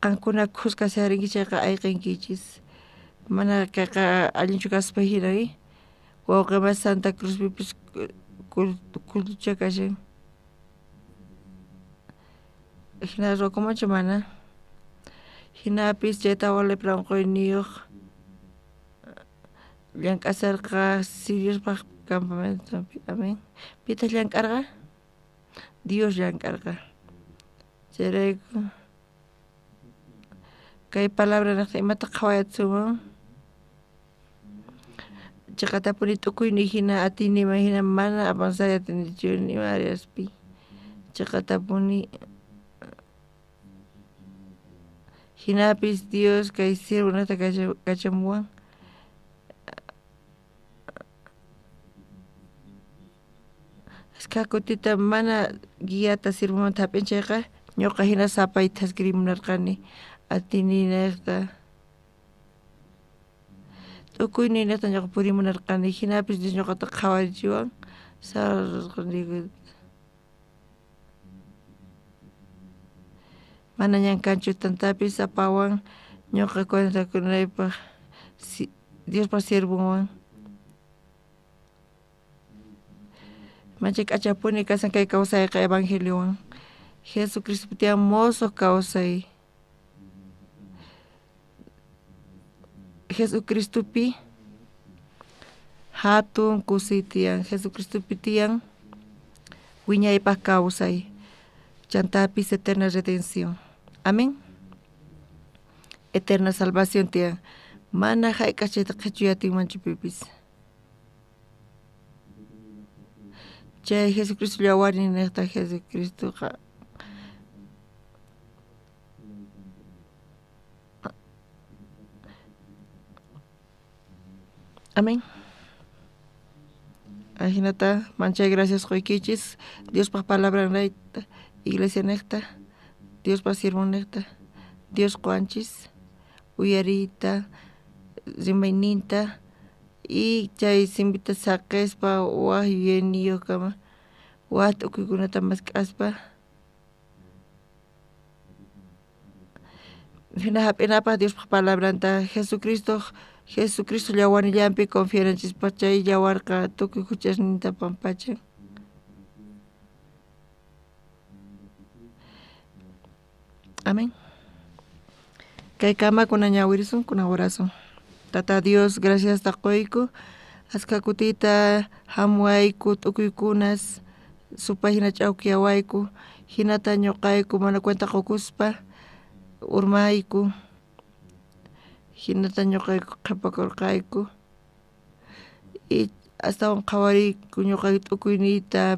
qankuna khuska sayarinki chayqa ayqinkichis mana kayqa allinchu kaspa hina wawqi Santa Cruzpipis kullucha kashan hina ruwakunmanchu mana hinapis chay tawa lepra unquyniyuq llank'asarqa siriospaq campamentopi amen pitaq llank'arqa Dios llank'arqa chayrayku kay palabra niqta imata qhawayatsunman chiqatapuni tukuyniy hina atiniyman hina mana avanzay atinichu ima áreaspi chiqatapuni hinapis Dios kay siervonata kachamuwan askha kutita mana guiata siervomanta hap'in chayqa ñuqa hina sapay thaskirimunarqani atiniyniyta tukuyniyniyta ñuqa purimunarqani hinapis Dios ñuqata qhawarichiwan mana ñan kanchu tantapis apawan ñuqa cuentakunaypaq Diospa siervonwan manchay k'achapuni kasan kay kawsayqa evangeliowan Jesucristopi tiyan mosoq kawsay Jesucristopi hatun kusiy tiyan Jesucristopi tiyan wiñaypaq kawsay chantapis eterna redención amen eterna salvación tiyan mana hayk'aq chayta qhichuy atinmanchu pipis chay Jesucristo llawarnin niqta Jesucristoqa Amén. Ajinata manchay gracias qoykichis Diospaj palabranrayta iglesia nejta Diospaj siervonejta Dios qowanchis uyariyta rimayninta y chay simpita saqespa waj yuyayniyuqkama waj t'ukuykunata mask'aspa hina hap'inapaj Diospaj palabranta Jesucristo Jesucristo llawarnillanpi confiananchispaj chay llawarqa tukuy huchasninta pampachan. Amén. Kay kama kunan ñawirisun kunan orasun. Tata Dios, gracias taquyku. Aska kutita hamuwayku t'ukuykunas supay hina ch'awkiyawayku hinata ñuqayku mana cuenta qukuspa urmayku hinata ñuqayku qhipakurqayku y astawan qhawariyku ñuqayku t'ukuyniyta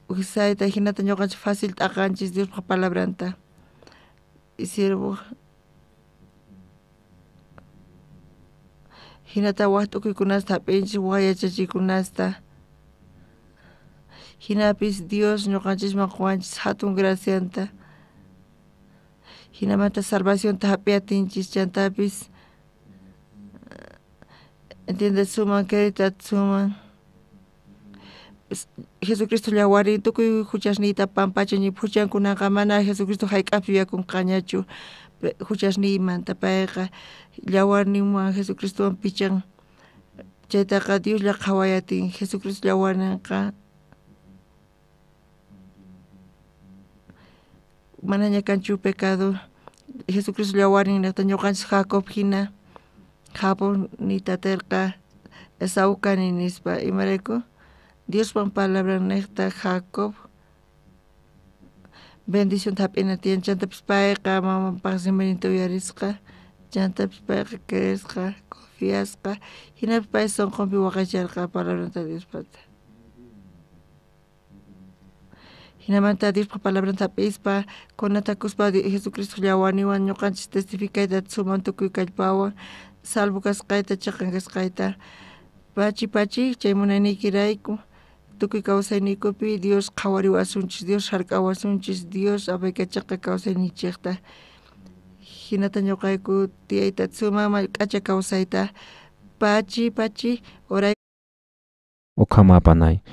wisayta hinata ñuqanchik fácil t'aqanchis Diospaj palabranta y siervo hinata waj t'ukuykunasta hap'inchik waj yachachiykunasta hinapis Dios ñuqanchisman quwanchis hatun gracianta hinamanta salvacionta hap'iyatinchis chantapis entiendesuman creeyta atisunman Jesucristo llawarin tukuy huchasniyta pampachan huchankunaqa mana Jesucristo hayk'apis yuyakunqañachu huchasniymanta payqa llawarninwan Jesucristowan pichan chaytaqa Dioslla qhawayatin Jesucristo llawarninqa manaña kanchu pecado Jesucristo llawarnin niqta ñuqanchis Jacob hina Jacob niyta atirqa Esaú kani nispa imarayku Diospa palabran niqta Jacob bendicionta hap'ina tiyan chantapis payqa mamanpaq rimayninta uyarisqa chantapis payqa creesqa confiasqa hinapis pay sunqunpi waqaycharqa palabranta Diospata hinamanta Diospaq palabranta hap'ispa kunatakuspa Jesucristo llawarninwan ñuqanchis testificayta atisunman tukuy kallpawan salvo kasqayta chiqan kasqayta pachi pachi chay munayniykirayku tukuy kawsayniykupi Dios qhawariwasunchis Dios hark'awasunchis Dios apaykachaqqa kawsayninchikta hinata ñuqayku tiyayta atisunman k'acha kawsayta pachi pachi oray Ukhamapanay.